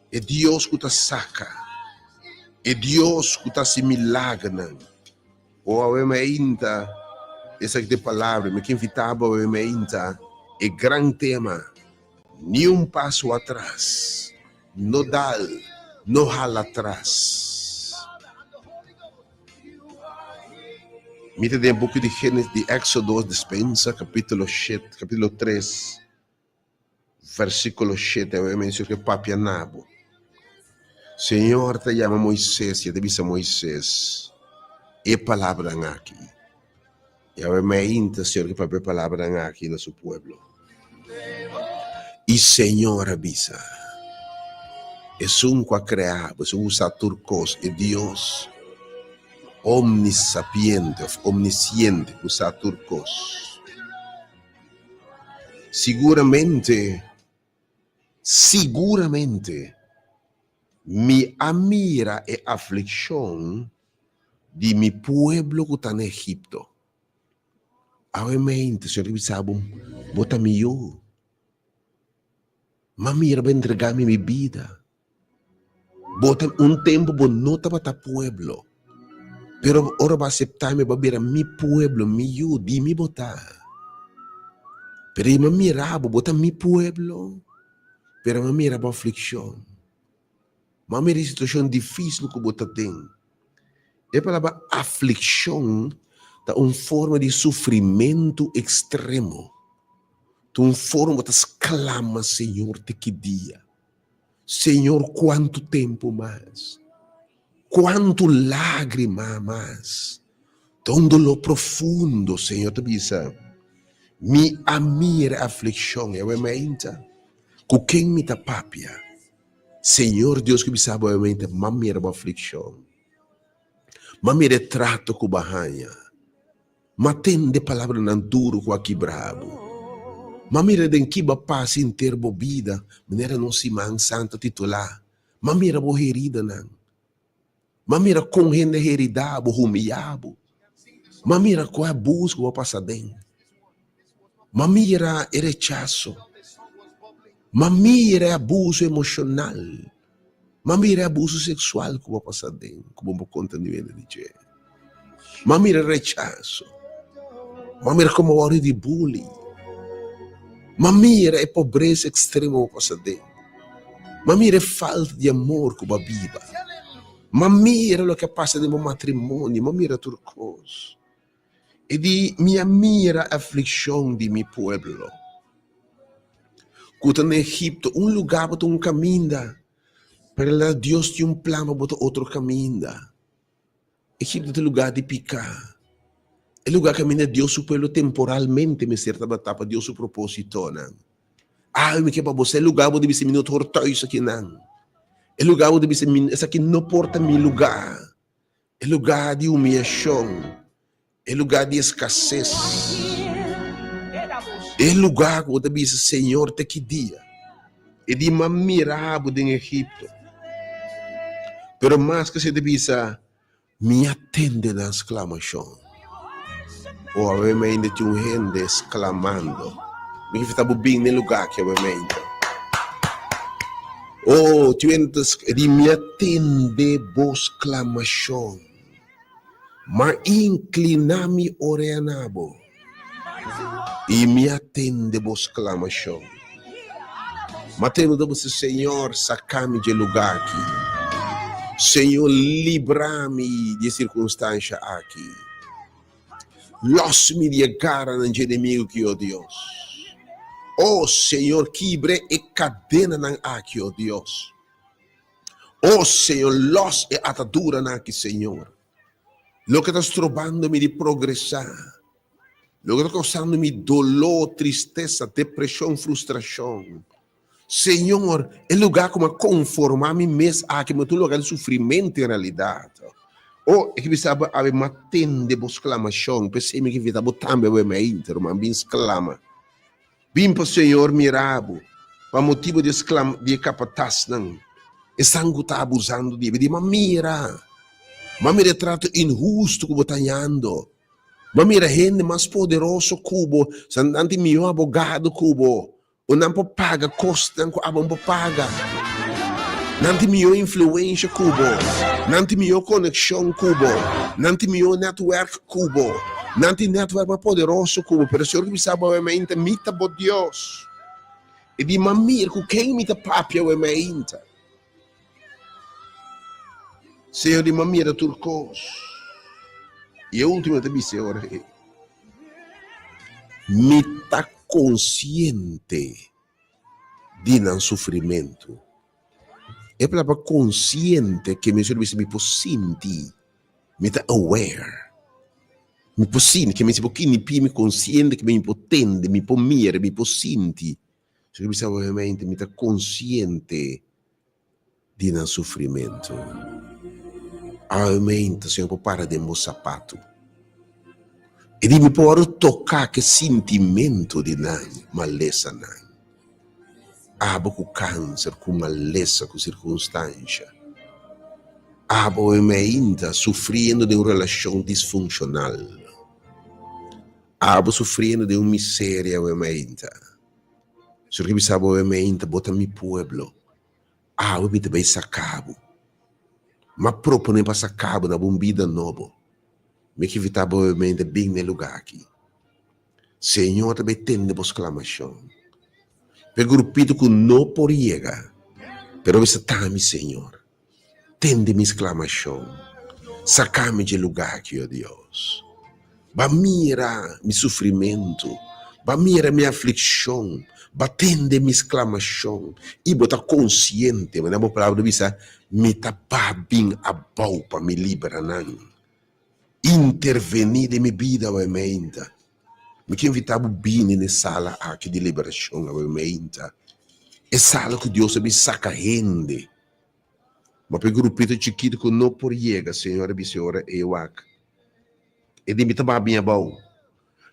e Dios ku ta saka, e Dios ku ta hasi milagernan. O awe mainta, esaki ta e palabra, mi ke invitá bo awe mainta, e gran tema, Ni un paso atras, no dal, no hala atras. Mi ta den buki di Génesis, di Éxodo, despensa, capítulo shet, capítulo tres, versículo shete, awe mencio ke papia na bo. Señor ta yama Moisés i e ta bisa Moisés e palabranan aki. I awe mainta Señor ke papia e palabranan aki na su pueblo. I Señor a bisa, Esun ku a krea bo, esun ku sa tur kos, e Dios omnisapiente òf omnisiente ku sa tur kos. Siguramente, siguramente mi a mira e aflikshon di mi pueblo ku ta na Egipto. Awe mente, Señor ta bisa bo, bo ta mi yu. M'a mira bo entrega mi mi bida. Bo ta un tempu bo no tabata pueblo, pero ora bo aseptá mi bo a bira mi pueblo, mi yu, di mi bo ta. Pero i mi a mira bo, bo ta mi pueblo, pero mi a mira bo aflikshon, mi a mira e situashon difísil ku bo ta den. E palabra aflikshon ta un forma di sufrimentu ekstremo, ta un forma bo ta sklama Señor te ki dia. Señor cuantu tempu mas? Cuantu lagrima mas? Ta un dolor profundo, Señor ta bisa, Mi a mira afliccion, e awe mainta, cu ken mi ta papia? Señor Dios ku bisa bo obviamente, m'a mira bo aflikshon. M'a mira e trato ku bo a haña. M'a tende palabranan duru ku a kibra bo. M'a mira den ki bo a pasa henter bo bida, manera nos siman santu a titulá. M'a mira bo heridanan. M'a mira kon hende a heridá bo, humiyá bo. M'a mira ku e abuso ku bo a pasa aden. M'a mira e rechaso. M'a mira e abuso emoshonal. M'a mira e abuso seksual ku bo a pasa aden, ku bo no por konta niun hende di dje. M'a mira e rechaso. M'a mira komo bo a wòrdu di bully. M'a mira e pobresa ekstremo ku bo a pasa aden. M'a mira e falta di amor ku bo a biba. M'a mira loke a pasa den bo matrimonio. M'a mira tur kos. E di, Mi a mira aflikshon di mi pueblo ku ta na Egipto. Un lugá bo ta un kaminda, pero la Dios tin un plan pa bo ta otro kaminda. Egipto ta lugá di piká, e lugá kaminda Dios su pueblo temporalmente mester tabata pa Dios su propósitonan. Ai, mi ke pa bo sa e lugá bo di bisa mi no ta hor tùis akinan. E lugá bo di bisa mi esaki no por ta mi lugá. E lugá di humiashon, e lugá di eskases, e lugá ku bo ta bisa, Señor, te ki dia? E di m'a mira bo den Egipto. Pero mas ku esei ta bisa, Mi a tende nan sklamashon. O awe mainta tin un hende sklamando. Mi ke fita bo bin na e lugá aki awe mainta. O, tin un hende ta di, Mi a tende bo sklamashon. M'a inkliná mi orea na bo, i mi a tende bo sklamashon. M'a tende ta bisa, Señor, saka mi dje lugá aki. Señor, libra mi di e sirkunstansha aki. Lòs mi di e garanan dje enemigu ki, o Dios. O Señor, kibre e kadenanan aki, o Dios. O Señor, lòs e ataduranan aki, Señor. Loke ta strobando mi di progresá, loke ta kousando mi doló, tristesa, depreshon, frustrashon. Señor, e lugá ku mi a konformá mi mes aki, mi ta un lugá di sufrimentu en realidat. O, e ke bisa bo awe, mi a tende bo sklamashon, p'esei mi ke invitá bo tambe awe mainta, ruman, bin sklama. Bin pa Señor mira bo, pa motibu di e sklam di e kapatasnan, esan ku ta abusando di bo. Di, Mi a mira, mi a mira e trato inhustu ku bo ta hañando. Mi a mira hende mas poderoso ku bo, san nan tin mihó abogado ku bo. O nan por paga kosnan ku abo no por paga. Nan tin mihó influensha ku bo. Nan tin mihó konekshon ku bo. Nan tin mihó nètwèrk ku bo. Nan tin nètwèrk mas poderoso ku bo. Pero Señor bisa bo awe-mainta, Mi ta bo Dios. E di, M'a mira ku ken mi ta papia awe-mainta. Señor di, M'a mira tur kos. I e último ta bisa e ora ei, Mi ta konsiente di nan sufrimentu. E palabra konsiente ke mi bisa mi por sinti, mi ta aware. Mi por sinti, ke mi por kinipí, mi konsiente ke mi por tende, mi por mira, mi por sinti. So ke bisa obviamente mi ta konsiente di nan sufrimentu. Aumenta, Señor, por para den bo sapatu. I di mi por toka ke sintimentu di nan malesanan. Abo ku kanser, ku malesa, ku sirkunstansha. Abo ainda sufriendo den un relashon disfunshonal. Abo sufriendo den un miseria ainda. Señor ke bisa bo ainda, bo ta mi pueblo. Awe mi ta bai saka bo. M'a proponé pa saka bo na bo un bida nobo. Mi ke invitá bo obviamente bin na e lugá aki. Señor ta bai tende bo sklamashon. Pa e grupito ku no por yega, pero bisa ta mi, Señor, tende mi sklamashon. Saka mi dje lugá aki, o Dios. Ba mira mi sufrimentu, ba mira mi aflikshon, ba tende mi sklamashon, i bo ta konsiente, manera bo palabra ta bisa, Mi ta ba bin abou pa mi libra nan. Intervení den mi bida awe meinta. Mi ke invitá bo bini na e sala aki di liberashon awe meinta, e sala ku Dios a bin saka hende. Ma pa e grupito chikitu ku no por yega, Señor a bisa e ora ei, Wak, e di mi ta ba bin abou.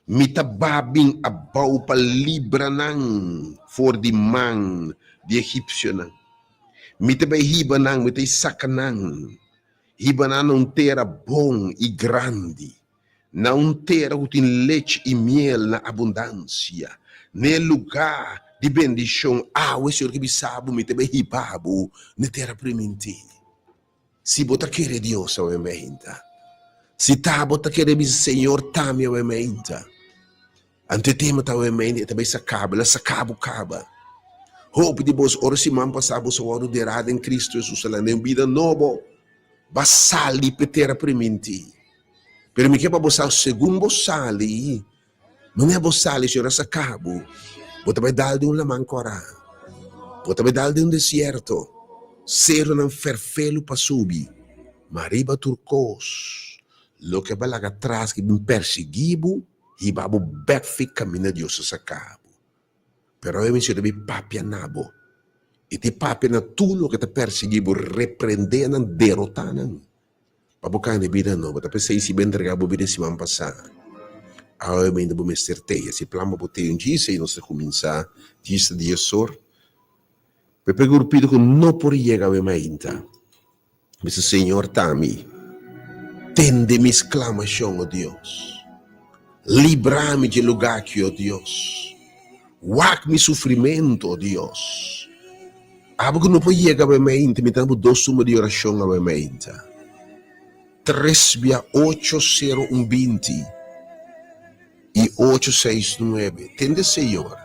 Mi ta ba bin abou pa libra nan for di man di egipsionan. Mi ta bai hiba nan, mi ta saka nan, hiba nan na un tera bon i grandi, na un tera ku tin lech i miel na abundansia, na e lugá di bendishon. Awe, Señor ke bisa bo, mi ta bai hiba bo na e tera primintí. Si bo ta kere Dios awe meinta, si ta bo ta kere bisa Señor ta mi awe meinta, anto e tema ta awe meinta e ta bai saka bo, el a saka bo kaba. Hopi di bos ora siman pasa boso a wòrdu derá den Cristo Jesus a lanta un bida nobo, ba sali p'e tera primintí. Pero mi ke pa bo sa segun bo sali, Manera bo sali, Señor a saca bo, bo ta bai dal den un laman cora, bo ta bai dal den un desierto, seronan ferfelu pa subi, ma riba tur cos, loke bo a laga atras ki bin persigui bo, hiba bo bek fi caminda Dios a saca bo. Pero awe mi Señor ta bin papia na bo, i ta papia na tur loke ta persigui bo, reprende nan, derota nan. Pa bo kanda bida nobo ta p'esei si bo entrega bo bida siman pasá, awe mainta bo mester tei. Si plan pa bo tei un djis ei nos ta kuminsá djis ta diesor. Pepe grupito ku no por yega awe mainta, bisa Señor ta mi, tende mi sklamashon, o Dios. Libra mi dje lugá aki, o Dios. Wak mi sufrimentu, o Dios. Abo ku no por yega awe mainta, mi ta bo dos suma di orashon awe mainta. Tres bia ocho sero un binti i ocho seis nuebe. Tende Señor,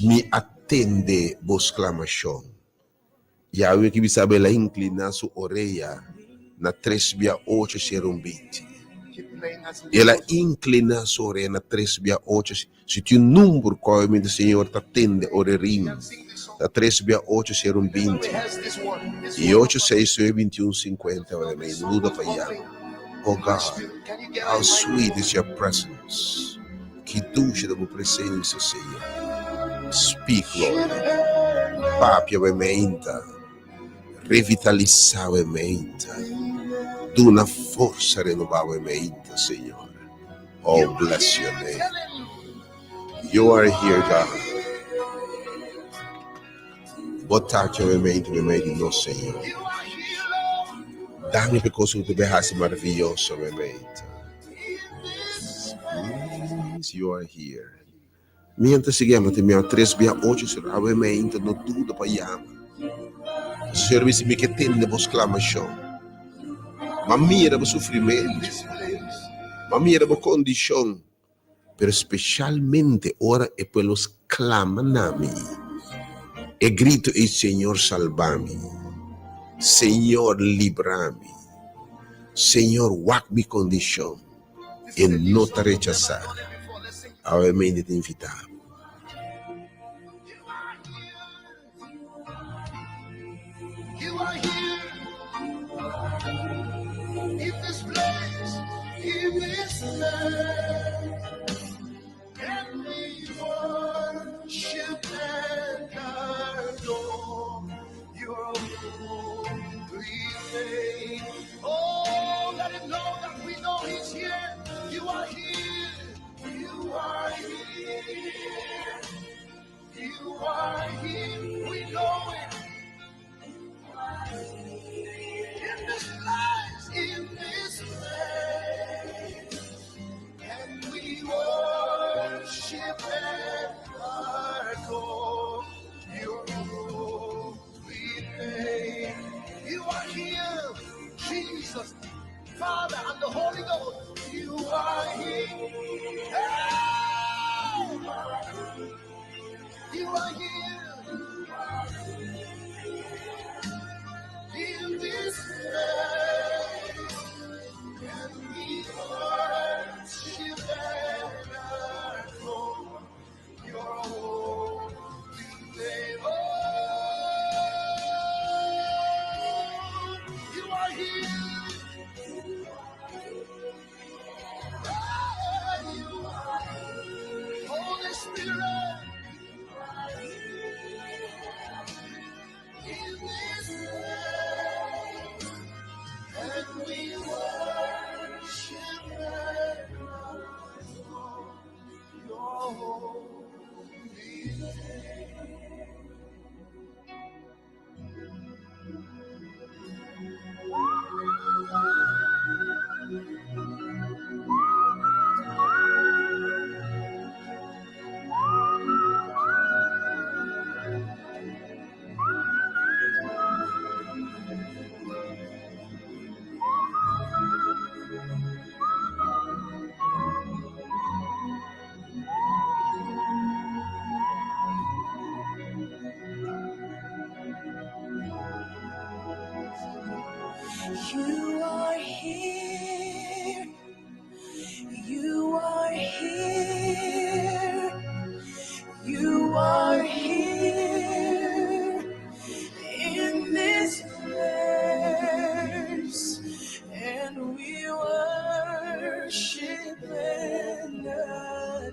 mi a tende bo sklamashon. Yahweh ki bisa el a inkliná su orea na tres bia ocho sero un binti. El a inkliná su orea na tres bia ocho. Si tin un number ku awe Señor ta tende ora e rin, ta tres bia ocho sero un 20 i ocho seis nuebe 21 50 awe no duda pa yama. Oh God, how sweet is your presence. Ki dushi ta bo presensia, Señor. Speak, Lord. Papia awe meinta. Revitalisá awe meinta. Duna forsa renobá awe meinta, Señor. Oh, bless your name. You are here, God. Bo ta aki awe meinta meimei di nos, Señor. Danki pa e kos ku bo ta hasi maravioso awe meinta. Yes, you are here. Mientras sigui yama te mia tres bia ocho sero awe meinta no duda pa yama. Señor bisa mi ke tende bo sklamashon. M'a mira bo sufrimentu. M'a mira bo kondishon. Pero speshalmente ora e pueblo sklama na mi, e grito ei, Señor salba mi, Señor libra mi, Señor wak mi kondishon. E no ta rechasá. Awe mente ta invitá bo.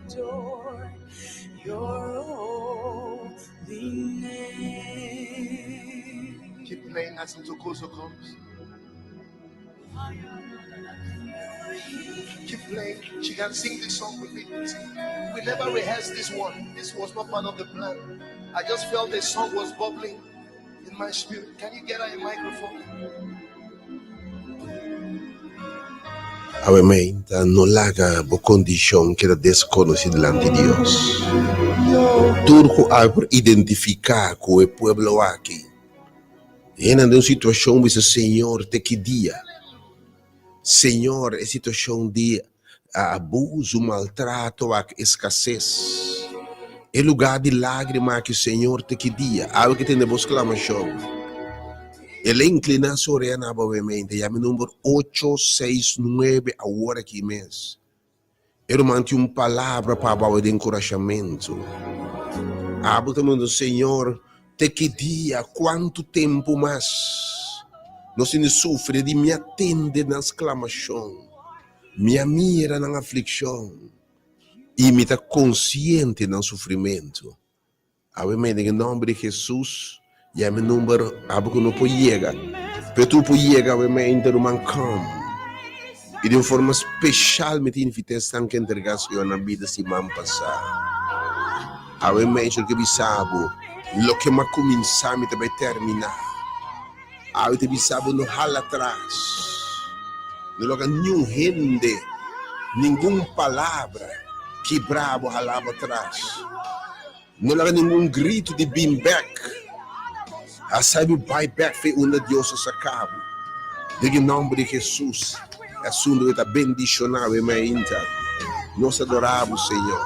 adore your holy name. Keep playing as Ntokozo comes. Keep playing. She can sing this song with me. We never rehearsed this one. This was not part of the plan. I just felt the song was bubbling in my spirit. Can you get her a microphone? Awe mainta no laga bo kondishon keda deskonosí dilanti Dios. Tur ku awe por identifiká ku e pueblo aki. Hende den un situashon bisa Señor te ki dia? Señor e situashon di abuso, maltrato ak eskases. E lugá di lágrima aki Señor te ki dia? Awe ke tende bo sklamashon. El a inkliná su orea na bo mente. Yama e number ocho, seis, nuebe awor aki mes. E ruman tin un palabra pa bo awe di enkurashamentu. Abo ta manda, Señor, te ki dia, kuantu tempu mas nos tin di sufri di mi a tende nan sklamashon, mi a mira nan aflikshon i mi ta konsiente nan sufrimentu. Awe mei den e nomber di Jesus yama e number abo ku no por yega pero tur por yega awe mei inta ruman come i di un forma special mi ta invita esnan ku entrega Señor nan bida siman pasa awe mei Señor ke bisa bo loke mi a kuminsa mi ta bai termina awe ta bisa bo no hala atras no loga niun hende ningun palabra kibra bo hala bo atras. No laga ningun gritu di bin bek. Hasa mi bai bek fe unda Dios a saka bo. Den e nomber di Jesus, e asuntu ta bendiciona bo e mainta. Nos adora bo, Señor.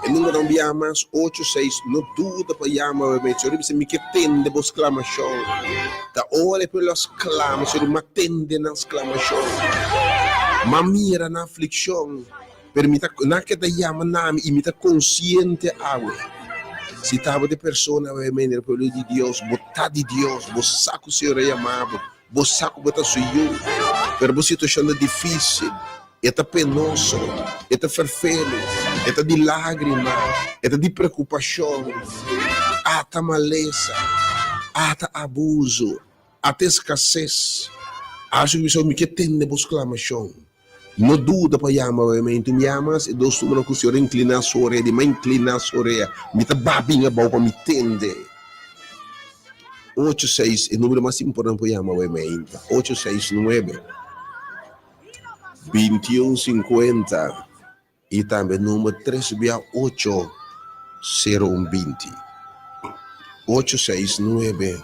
E numero un bia mas, ocho seis, no duda pa yama bo e mainta. Señor bisa, mi ke tende bo sclamacion. Ta ora e pueblo a sclama, Señor, mi a tende nan sclamacion. Mi a mira nan afliccion. Pero mi ta nan keda yama na mi i mi ta konsiente awe. Si tabata e persona awe mende e pueblo di Dios, bo ta di Dios, bo sa ku Señor a yama bo, bo sa ku bo ta su yu, pero bo situashon ta difísil, e ta penoso, e ta ferfelu, e ta di lágrima, e ta di preokupashon, ata malesa, ata abuso, ata eskases. Awe mi bisa, mi ke tende bo sklamashon. No duda pa yama obviamente. Mi yama e dos numero ku señor inclina su orea di ma inclina su orea. Mi ta ba bin abou pa mi tende. Ocho seis e numero mas importante pa yama obviamente. Ocho seis nuebe bintiun sinkuenta i tambe numero tres bia ocho sero un binti. Ocho seis nuebe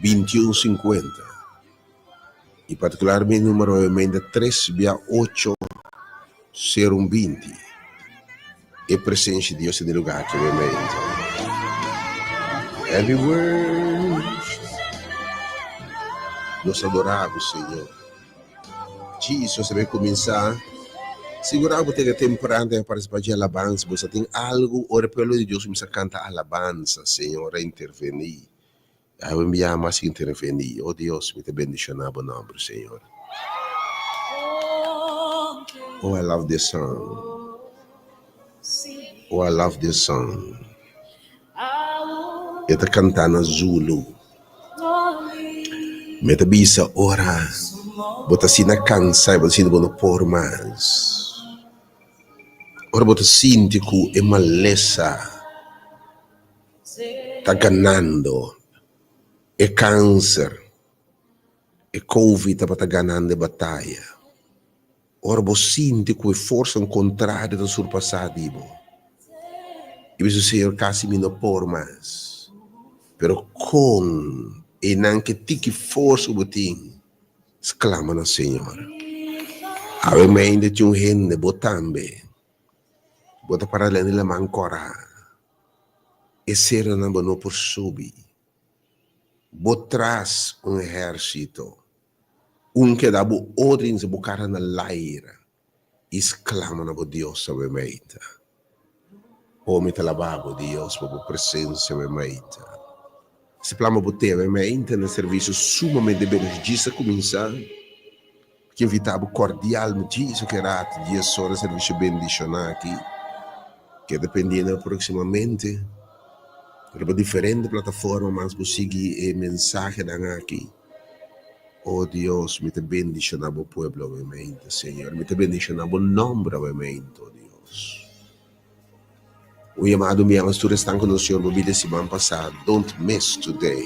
bintiun sinkuenta. I partikularmente numero obviamente tres bia ocho sero un binti. E presensia di Dios den e lugar aki obviamente. Every word Nos adora bo Señor. Jesus a bay cuminsa sigura bo tene temprano ta participa dje alabansa bo sa tin algo ora e pueblo di Dios cuminsa canta alabansa Señor a interveni. Awe mi yama sin intervení. O Dios, mi ta bendishoná bo nòmber, Señor. Oh, I love this song. Oh, I love this song. E ta kantá na Zulu. Mi ta bisa ora bo ta asina kansá i bo ta sinti bo no por mas. Ora bo ta sinti ku e malesa. Ta ganando e cancer, e covid tabata ganando e bataya. Ora bo sinti cu e forsanan contrario ta surpasa di bo y bisa Señor casi mi no por mas, pero con enan ke tiki forsa cu bo tin, sclama na Señor. Awe mainta tin un hende bo tambe, bo ta para den laman cora. E seronan bo no por subi. Bo tras un ehérsito. Un keda bo otro insa bo kara na laira i sklama na bo Dios awe meita. O mi ta laba bo, Dios, pa bo presensia awe meita. Si plama bo te awe meita na servisio sumamente benefisiu. Djis a kuminsá. Ke invitá bo kordial muchísimo ke rato dies ora servisio bendishoná aki. Keda pendiente pa próksimamente riba diferente plataforma mas bo sigui e mensahenan aki. O Dios, mi ta bendishoná bo pueblo awemente, Señor. Mi ta bendishoná bo nòmber awemente, o Dios. Un yamado mi ama tur esnan ku nos Señor bo bida siman pasá. Don't miss today.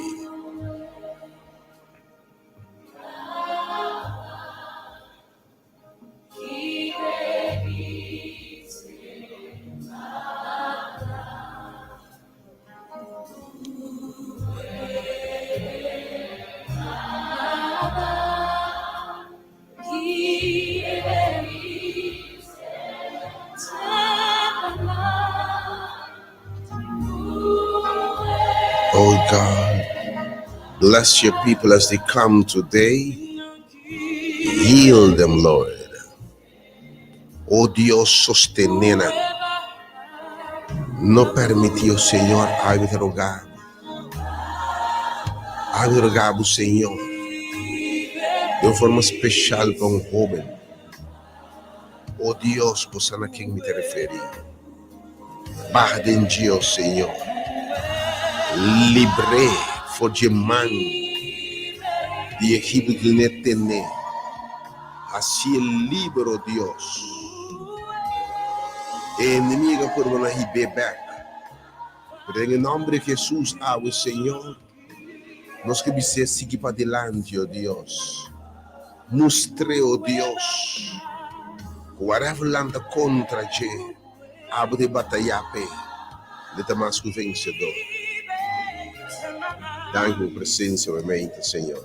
Oh God, bless your people as they come today. Heal them, Lord. Oh Dios, sostené nan. No permití, oh Señor, ay mi ta roga bo. Ay mi ta roga bo, Señor, den un forma special pa un hoben. Oh Dios, bo sa na ken mi ta referí. Baha den dje, oh Señor. Libr'é for dje man di Egipto ku ne ten'é. Hasié liber, oh Dios. E enemigo a purba na hib'é bèk. Pero den e nòmber di Hesus awe, Señor, nos ke bis'é sigui padilanti, oh Dios. Mustr'é, oh Dios, ku whatever lanta kontra dje, abo ta e batayá p'e, el ta mas ku vensedor. Danki pa bo presensia obviamente, Señor.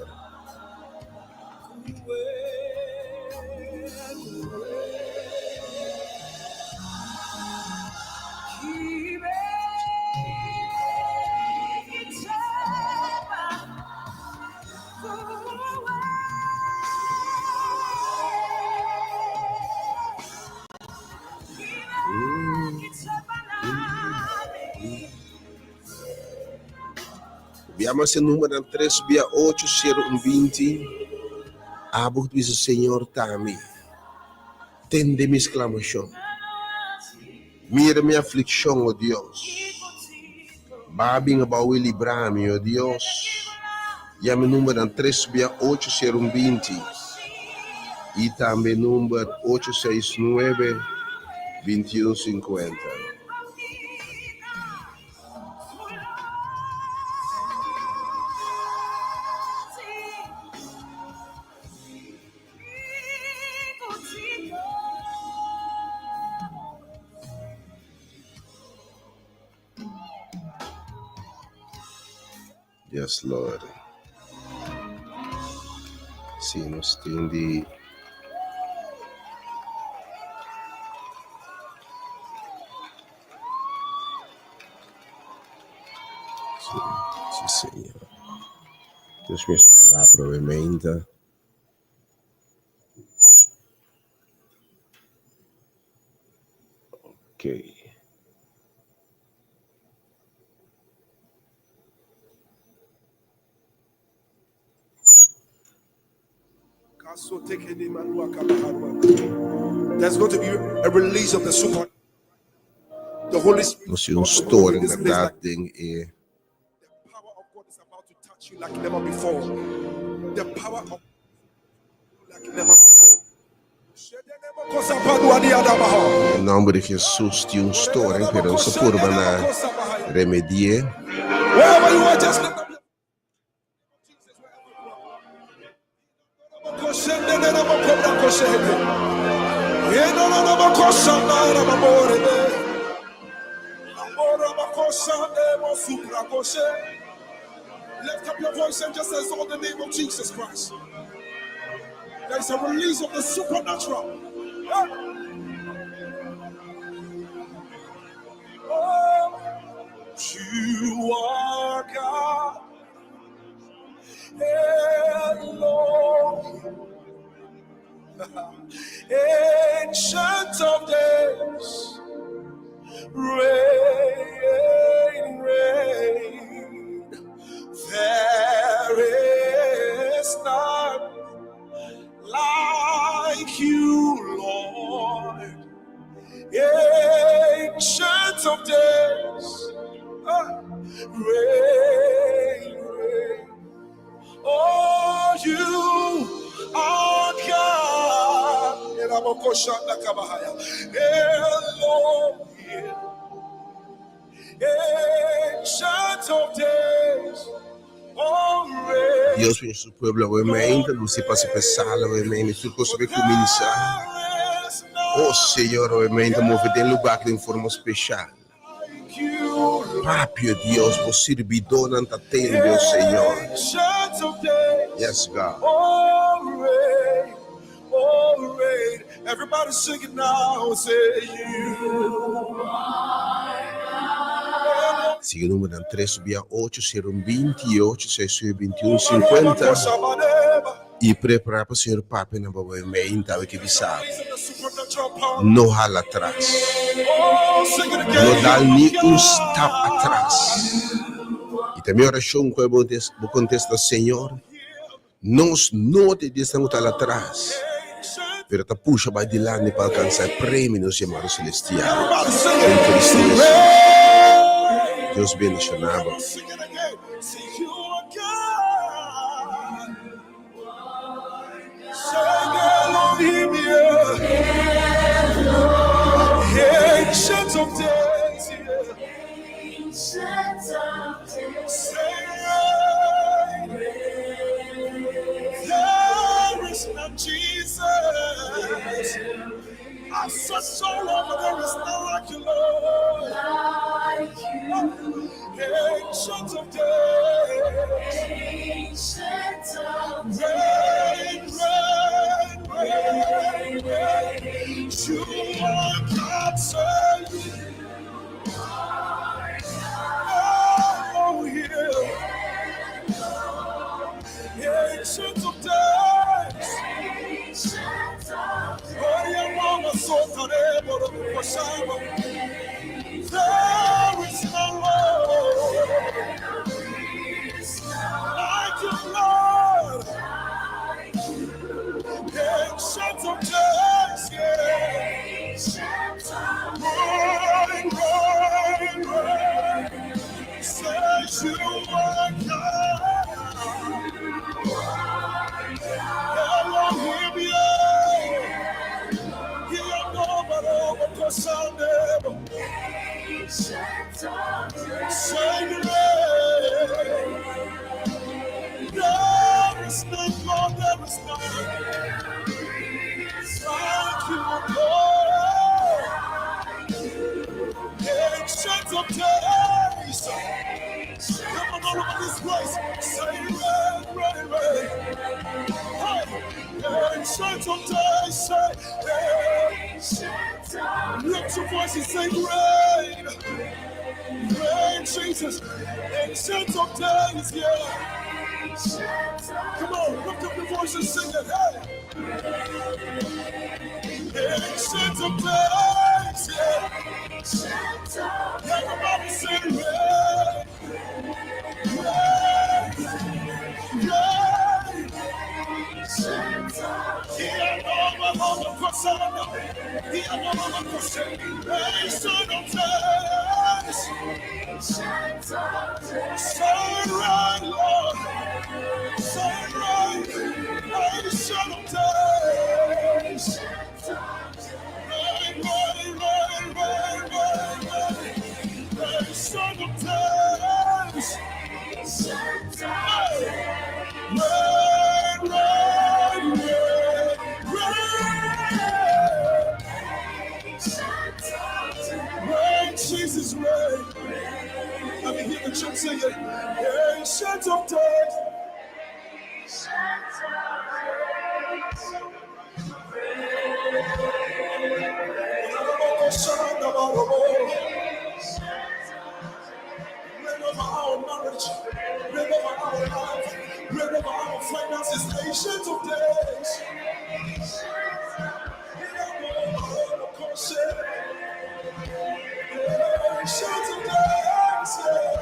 Biama se númeronan tres bia ocho sero un 20. Abo ku ta bisa, Señor ta mi. Tende mi sklamashon. Mira mi aflikshon, o Dios. Ba bin abou i libra mi, o Dios. Yama e numbernan tres bia ocho sero un 20 i tambe number ocho seis nuebe 21 50. Yes, Lord. Si nos tin di Si, si, Señor. Dios mío, su palabra obviamente. Ok. There's going to be a release of the super the Holy Spirit. Nos tin un storing berdad den e The power of God is about to touch you like never before. The power of like never before. Den nomber di Jesus tin un storing pero nos a purba na remedi'e. Wherever you are, just lift up your Lift up your voice and just exalt the name of Jesus Christ. There is a release of the supernatural. Oh, you are God. Elohim, Ancient of days, reign, reign. There is none like. you, Lord. Ancient of days, reign, reign. Oh, you are God. Elohim, Ancient of days, oh, reign. Dios bendiciona su pueblo awe mainta, nos ta pasa pa sala awe mainta, tur cos ta bay cuminsa. There is Oh none Señor, awe mainta move den lugar den forma special. like you, Lord. Papia Dios, bo sirbidornan ta tende, oh Señor. Ancient of days. Yes, God. Oh, reign, oh, reign. Everybody sing it now. Say you are Sigui numbernan 3 via 8 0 28 6 21 50 y prepara pa Señor papia na bo mainta awe ke bisa bo. No hala atras. Oh, sing it again. No dal ni un stap atras. Y ta mi oracion cu bo bo contesta, Señor, nos no ta di esnan cu ta atras, pero ta pusha bay dilanti pa alcansa e premio di nos llamado celestial. Everybody sing En it. Cristo Jesus. Reign. Dios bendiciona bo. Sing it again. Say you are God. Say Elohim, yeah. Ancient of days, yeah. Say reign. There is none, Jesus. I searched all over, there is none like you, Lord. Ancient of days. Reign, reign, reign, reign. You are God, say. Elohim. Ancient of days. There is no Lord like you, Lord. Ancient of days, yeah. Reign, reign, reign. Say you are God. Elohim, yeah. Say reign. There is none, Lord, there is none like you, Lord. Ancient of days. Come on, all over this place. Say reign, reign, reign. Hey, ancient of days. Say, hey. Lift your voice and say, reign. Reign, Jesus. Ancient of days, yeah. Come on, lift up your voice and sing it. Hey. Ancient of days, yeah. Everybody say, reign, reign, reign. Ancient of days. Say reign, Lord. Say reign. Ancient of days. Reign, reign, reign, reign, reign, reign. Ancient of days. Hey. Reign, reign, reign, reign. Reign, Jesus, reign. Let me hear the church sing it. Ancient of days. Reign over our marriage, reign over our life, reign over our finances, ancient of days. Ancient of days, yeah.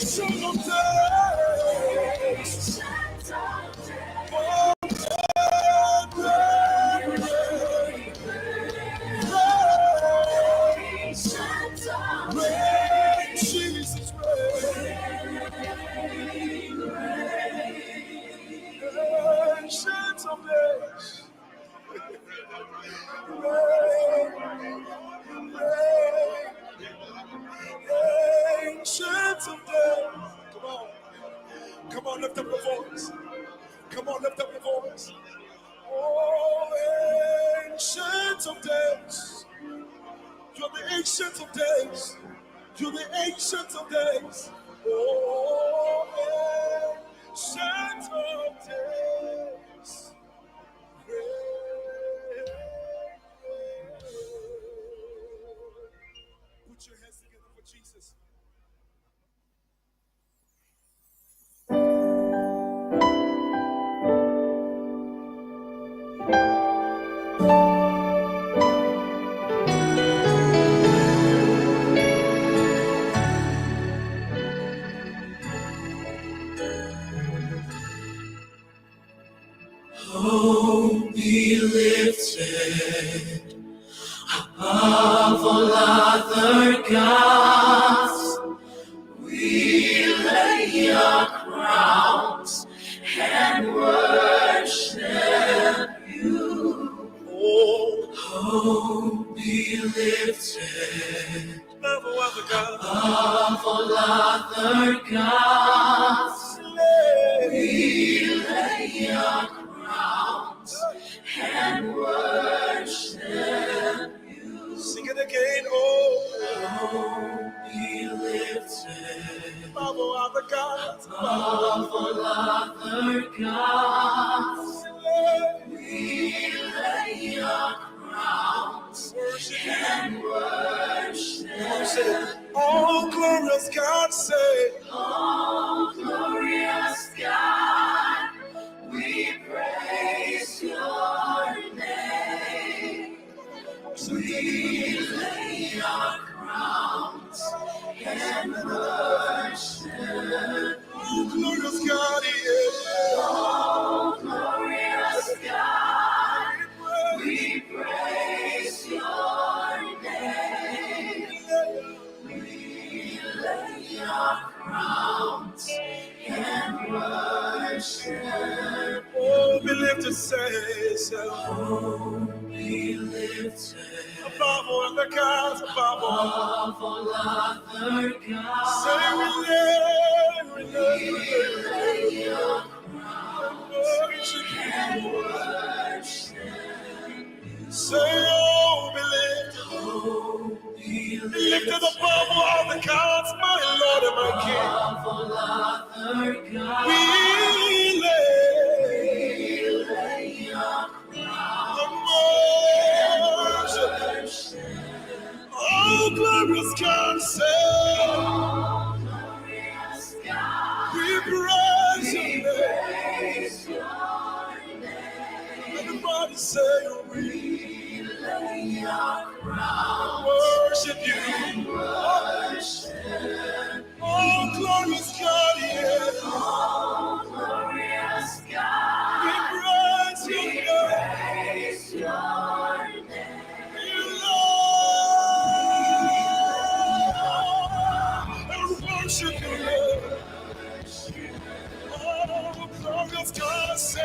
Ancient of Days. Oh, reign, reign, reign, reign, Jesus, reign. Ancient of Days. Reign, reign, Ancient of Days. Come on. Come on, lift up your voice. Come on, lift up your voice. Oh, ancient of days. You're the ancient of days. You're the ancient of days. Oh, ancient of days. Put your hands together for Jesus. Hope be lifted above all other gods. We lay our crowns and worship you. Oh, Hope be lifted above all other gods. above all other gods. Lay. We lay our crowns and worship you. Sing it again. Oh, Hope be lifted above all other gods. above all other gods. Lay. We lay our crowns Worship you. and worship. Come on, say it. Oh, glorious God, say. Oh, glorious God, we praise your name. We lay our crowns and worship. Oh, glorious God, yeah. Oh, glorious God, we praise your name. We lay our crowns and worship. Oh, be lifted, say, so. Oh, be lifted Above all other gods, above all. above all other gods. Say we lay, we lay, We we lay. lay our crowns Worship you. and worship. Say, oh, be lifted. Oh, be Be lifted above all other gods, my Lord and my King. above all other gods. We lay We lay our crowns and worship. worship. Oh, glorious God, say, Oh, glorious God, we praise your we name. praise your name. Everybody say, we We lay our crowns worship you. and worship. Oh, glorious God, yeah. Oh, glorious God, We praise your we name. praise your name. We love and worship you, Lord. Oh, glorious God, say,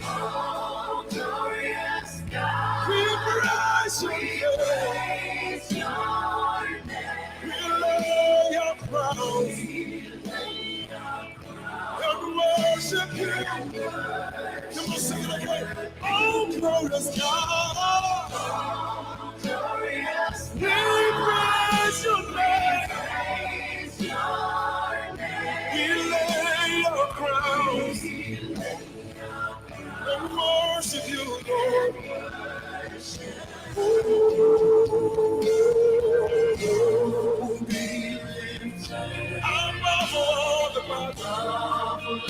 Oh, glorious God, we praise your we name. praise your name. We lay our crowns We lay our crowns and worship you. and Come on, sing it worship. again. Oh, glorious God, Oh, glorious we God, praise your we name. praise your We name. lay our crowns We lay our and crowns worship you, Lord. and worship. Oh, Be lifted above all the gods, above all other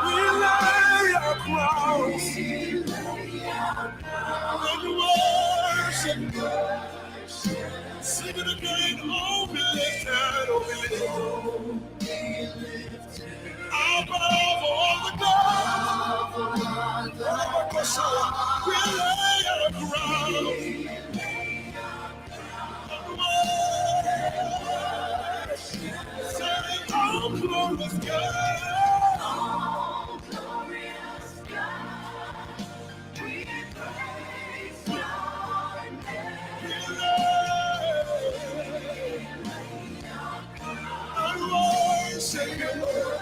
we gods. lay our crowns We lay our crowns and worship. and worship. Sing it again. Oh, be lifted, oh, be lifted. glorious God. Oh, glorious God, we praise your name. We lay and worship you, Lord.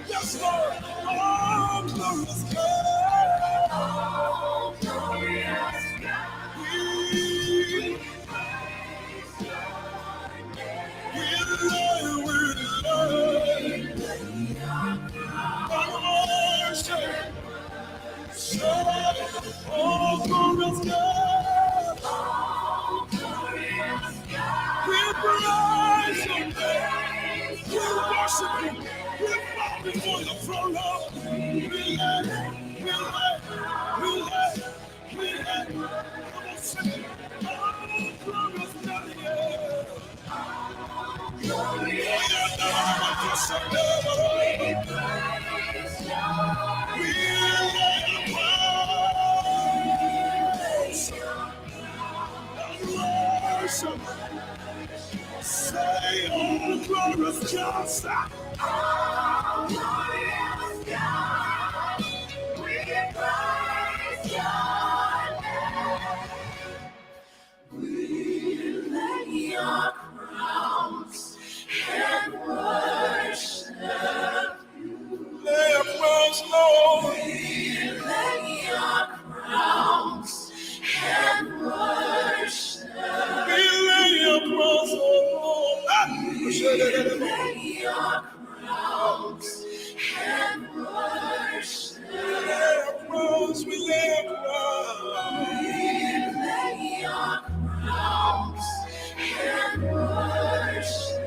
Yes, Lord. Oh, glorious God. Oh, glorious God, We, we praise your name. we lay, we lay Lay our and crowns worship. and worship. Say, oh, glorious God. Oh, glorious We God, praise we your name. praise We worship your you. We name. bow before your throne, Lord. We We lay, lay we our lay, we crowns lay, we lay. and Come on, sing it. worship. Oh, glorious God, yeah. Oh, Oh, glorious yeah, God, we praise your We lay our name. We crowns lay our and crowns and worship. worship. Say, oh, glorious God. Oh, glorious God, we praise your name. We lay our crowns and worship you. Lay our crowns, Lord. We lay our crowns and worship We lay our crowns, oh, Lord. We lay our crowns and worship. We lay our crowns, we lay our crowns. We lay our crowns and worship.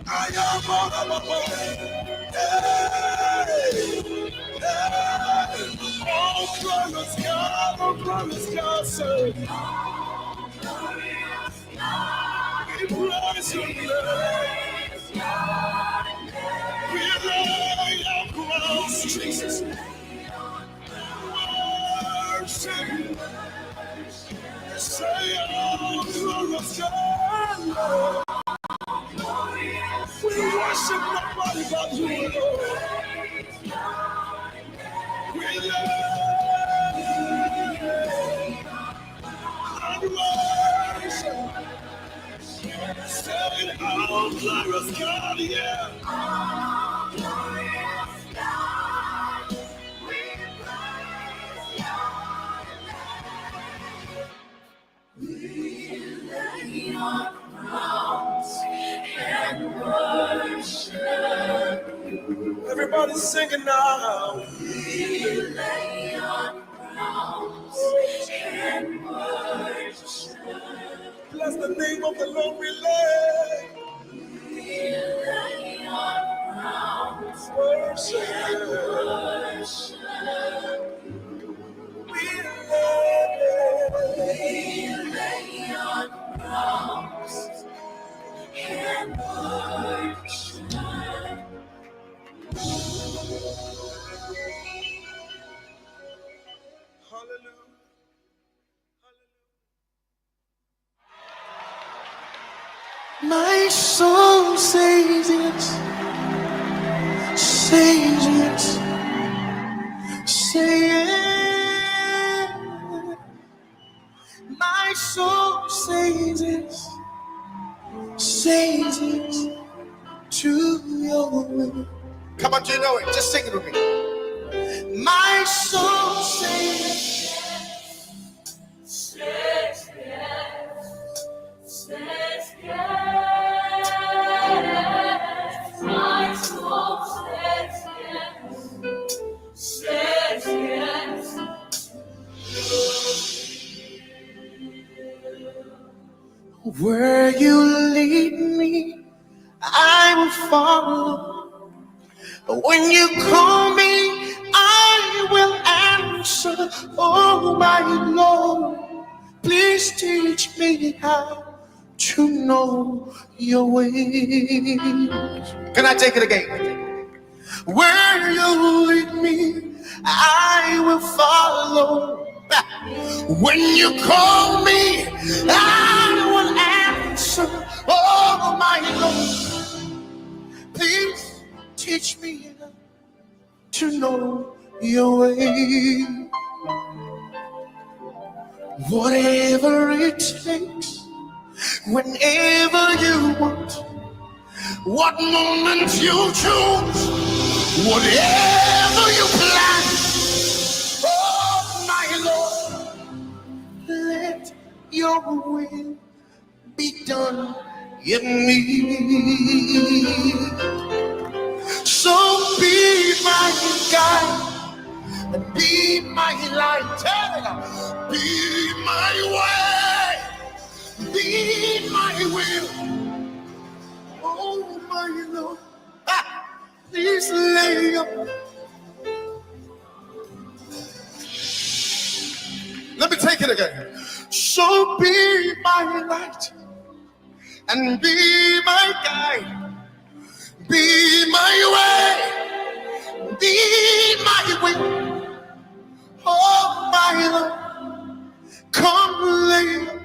I am on a Hey! Hey! Oh, glorious God, oh, glorious God, say, Oh, glorious God, we praise your we name. praise your We name. lay our crowns, We Jesus. lay our crowns Worship. and worship. Say, oh, glorious God, Lord. Oh, glorious We worship God, nobody but you, we Lord. praise your We name. lay We lay our and crowns worship. and worship Say, oh, glorious God, yeah. Oh, glorious God, we praise your name. We lay our crowns and worship you. Everybody's singing now. We lay our crowns and worship. Bless the name of the Lord. We lay We lay our crowns worship. and worship. We lay. We lay our crowns and worship. Hallelujah. My soul says yes, says yes, say yes. My soul says yes, says yes to your will. Come on, do you know it? Just sing it with me. My soul says Says yes, says yes. My soul says yes, says yes. Where you lead me, I will follow. When you call me, I will answer. Oh, my Lord, please teach me how to know your ways. Can I take it again? Where you lead me, I will follow. When you call me, I will answer. Oh, my Lord, please teach me to know your way. Whatever it takes, whenever you want, what moment you choose, whatever you plan, oh my Lord, let your will be done in me. So be my guide and be my light. Be my way, be my will. Oh my Lord, please lay up. Let me take it again. So be my light and be my guide, be my way, be my will. Oh my Lord, come lay.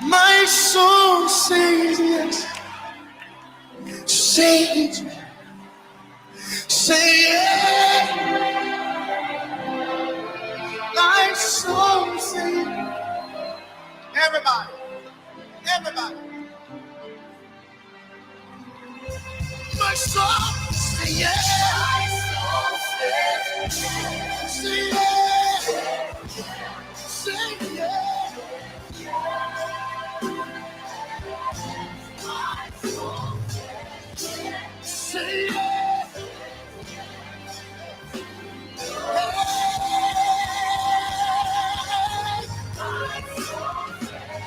My soul says yes, say say yes. My soul says, everybody, everybody. My soul say yes, say yes, say yes. Say yes.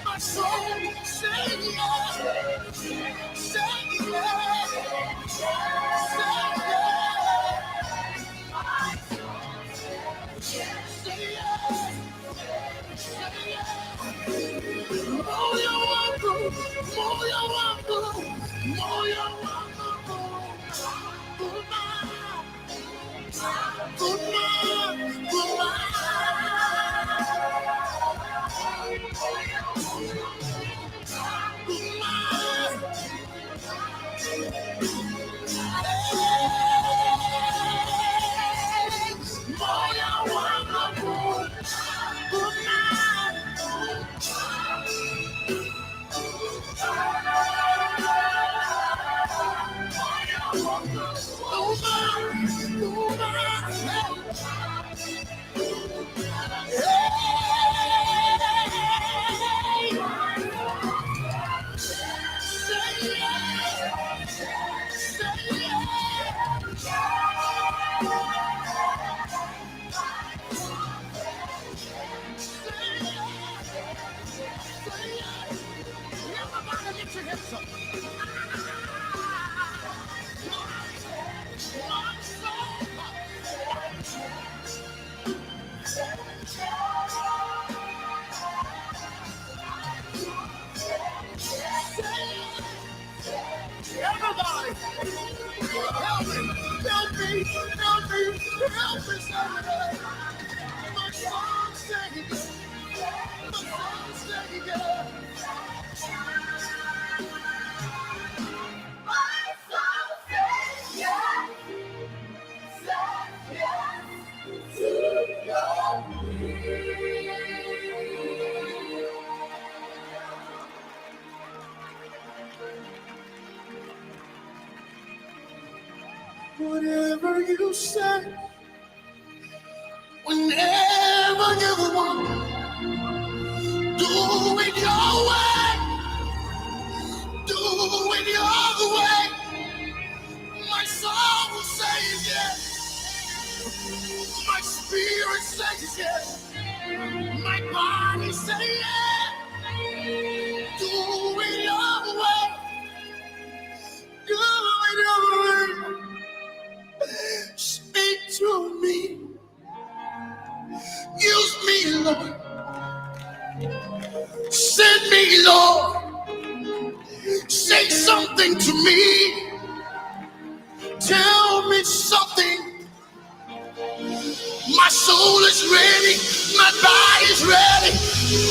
My soul say yes. Say yes. Say yes. Say yes. Say yes. Moyo wangu, moyo wangu, moyo wangu, kuma, kuma, kuma. Kuma. Moyo wangu, kuma. Everybody lift your hands up. My soul. Everybody, help me, help me, help me, help me, somebody. My soul say, my soul say, yeah. My soul says yes, says yes to your will. Whatever you say, whenever you want, do it your way, do it your way. My soul says yes, my spirit says yes, my body says yes. Do it your Send me, Lord. Say something to me. Tell me something. My soul is ready. My body's ready.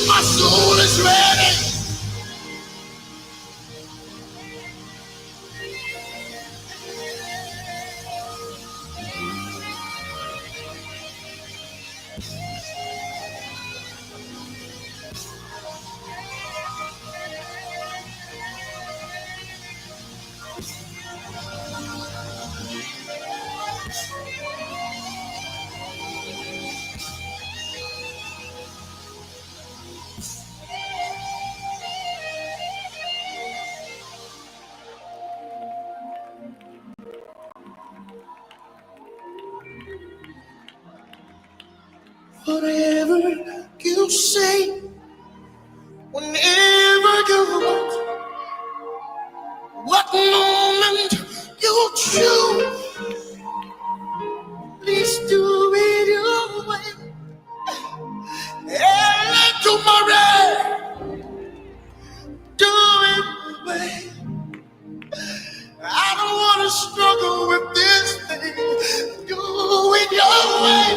My soul is ready. Whatever you say, whenever you want, what moment you choose, please do it your way. And tomorrow, do it your way. I don't want to struggle with this thing. Do it your way.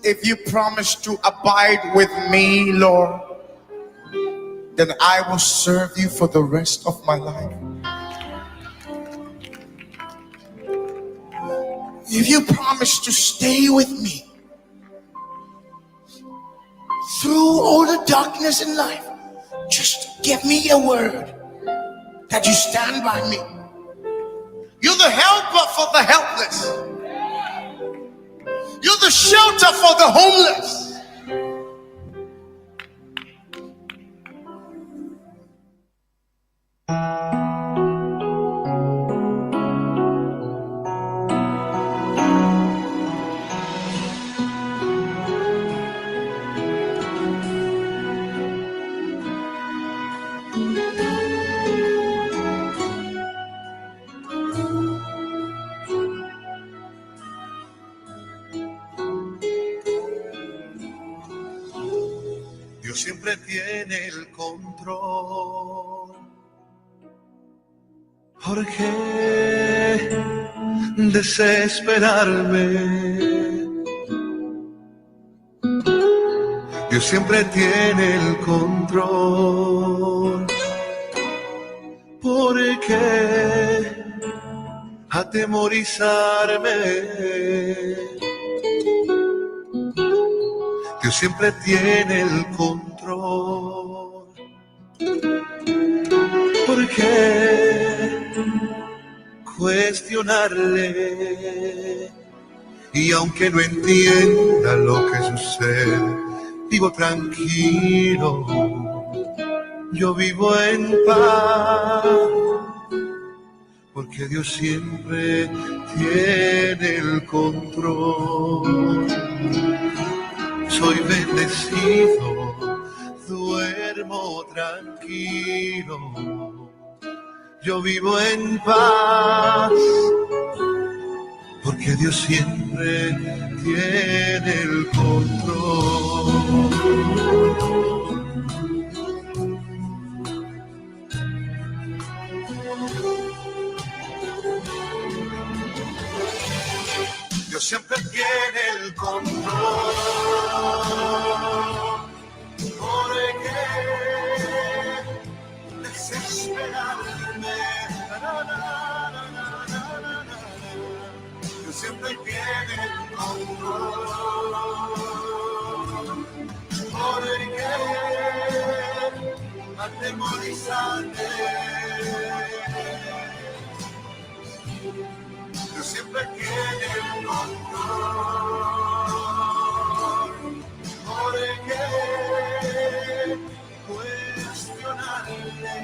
If you promise to abide with me, Lord, then I will serve you for the rest of my life. If you promise to stay with me through all the darkness in life, just give me a word that you stand by me. You're the helper for the helpless. You're the shelter for the homeless. Dios siempre tiene el control. ¿Por qué desesperarme? Dios siempre tiene el control. ¿Por qué atemorizarme? Dios siempre tiene el control. ¿Por qué cuestionarle? Y aunque no entienda lo que sucede, vivo tranquilo. Yo vivo en paz, porque Dios siempre tiene el control. Soy bendecido, duermo tranquilo. Yo vivo en paz, porque Dios siempre tiene el control. Dios siempre tiene el control. Atemorizarme. Dios siempre tiene el control. ¿Por qué cuestionarle?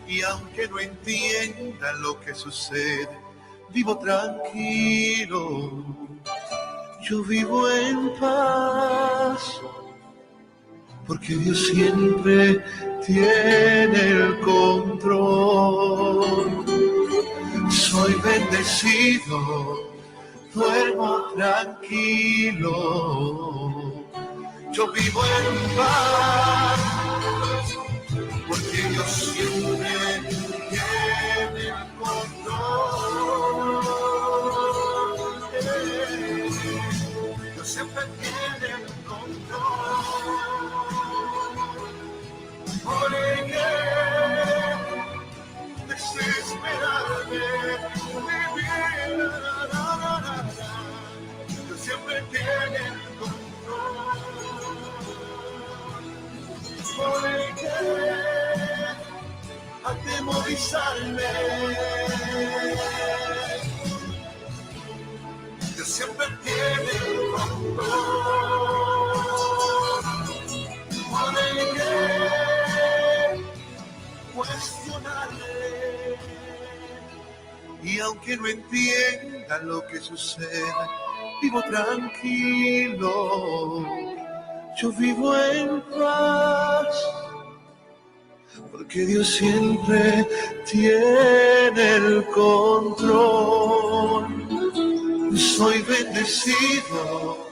Y aunque no entienda lo que sucede, vivo tranquilo. Yo vivo en paz, porque Dios siempre tiene el control. Soy bendecido, duermo tranquilo. Yo vivo en paz, porque Dios siempre tiene el control. Dios siempre tiene el control. ¿Por qué desesperarme? Dios siempre tiene el control. ¿Por qué atemorizarme? Dios siempre tiene el control. ¿Por qué cuestionarle? Y aunque no entienda lo que sucede, vivo tranquilo. Yo vivo en paz, porque Dios siempre tiene el control. Soy bendecido,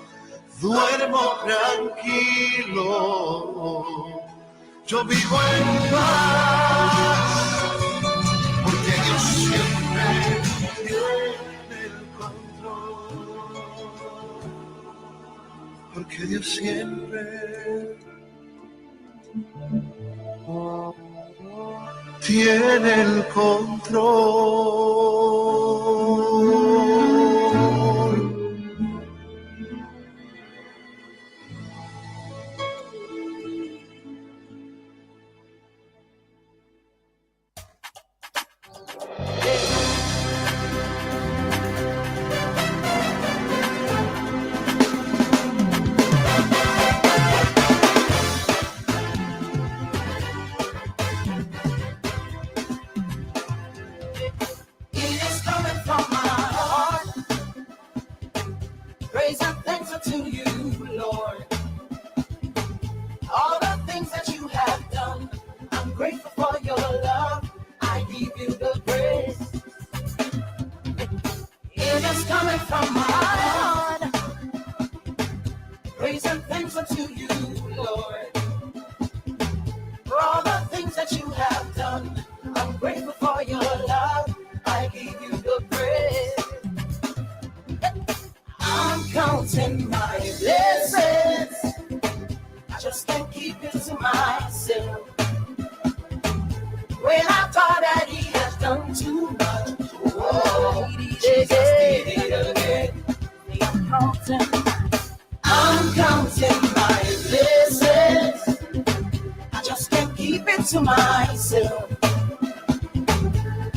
duermo tranquilo. Yo vivo en paz, porque Dios siempre tiene el control. Porque Dios siempre tiene el control. It is coming from my heart. Praise and thanks unto you, Lord. All the things that you have done, I'm grateful for your love. I give you the praise. It is coming from my heart. Praise and thanks unto you, Lord. For all the things that you have done, I'm grateful for your love. I give you the praise. I'm counting my blessings. I just can't keep it to myself. When I thought that he has done too much, oh, Jesus did it again. I'm counting my blessings. I just can't keep it to myself.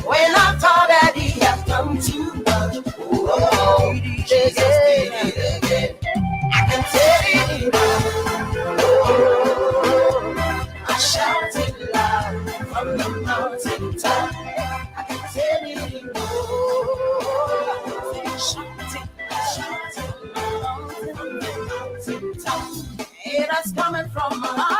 When I thought that he had done too much, oh, Jesus did it again. I can tell it all. Oh, I shout it loud from the mountaintop. I can tell it all. Shout it, shout it loud from the mountaintop. It is coming from my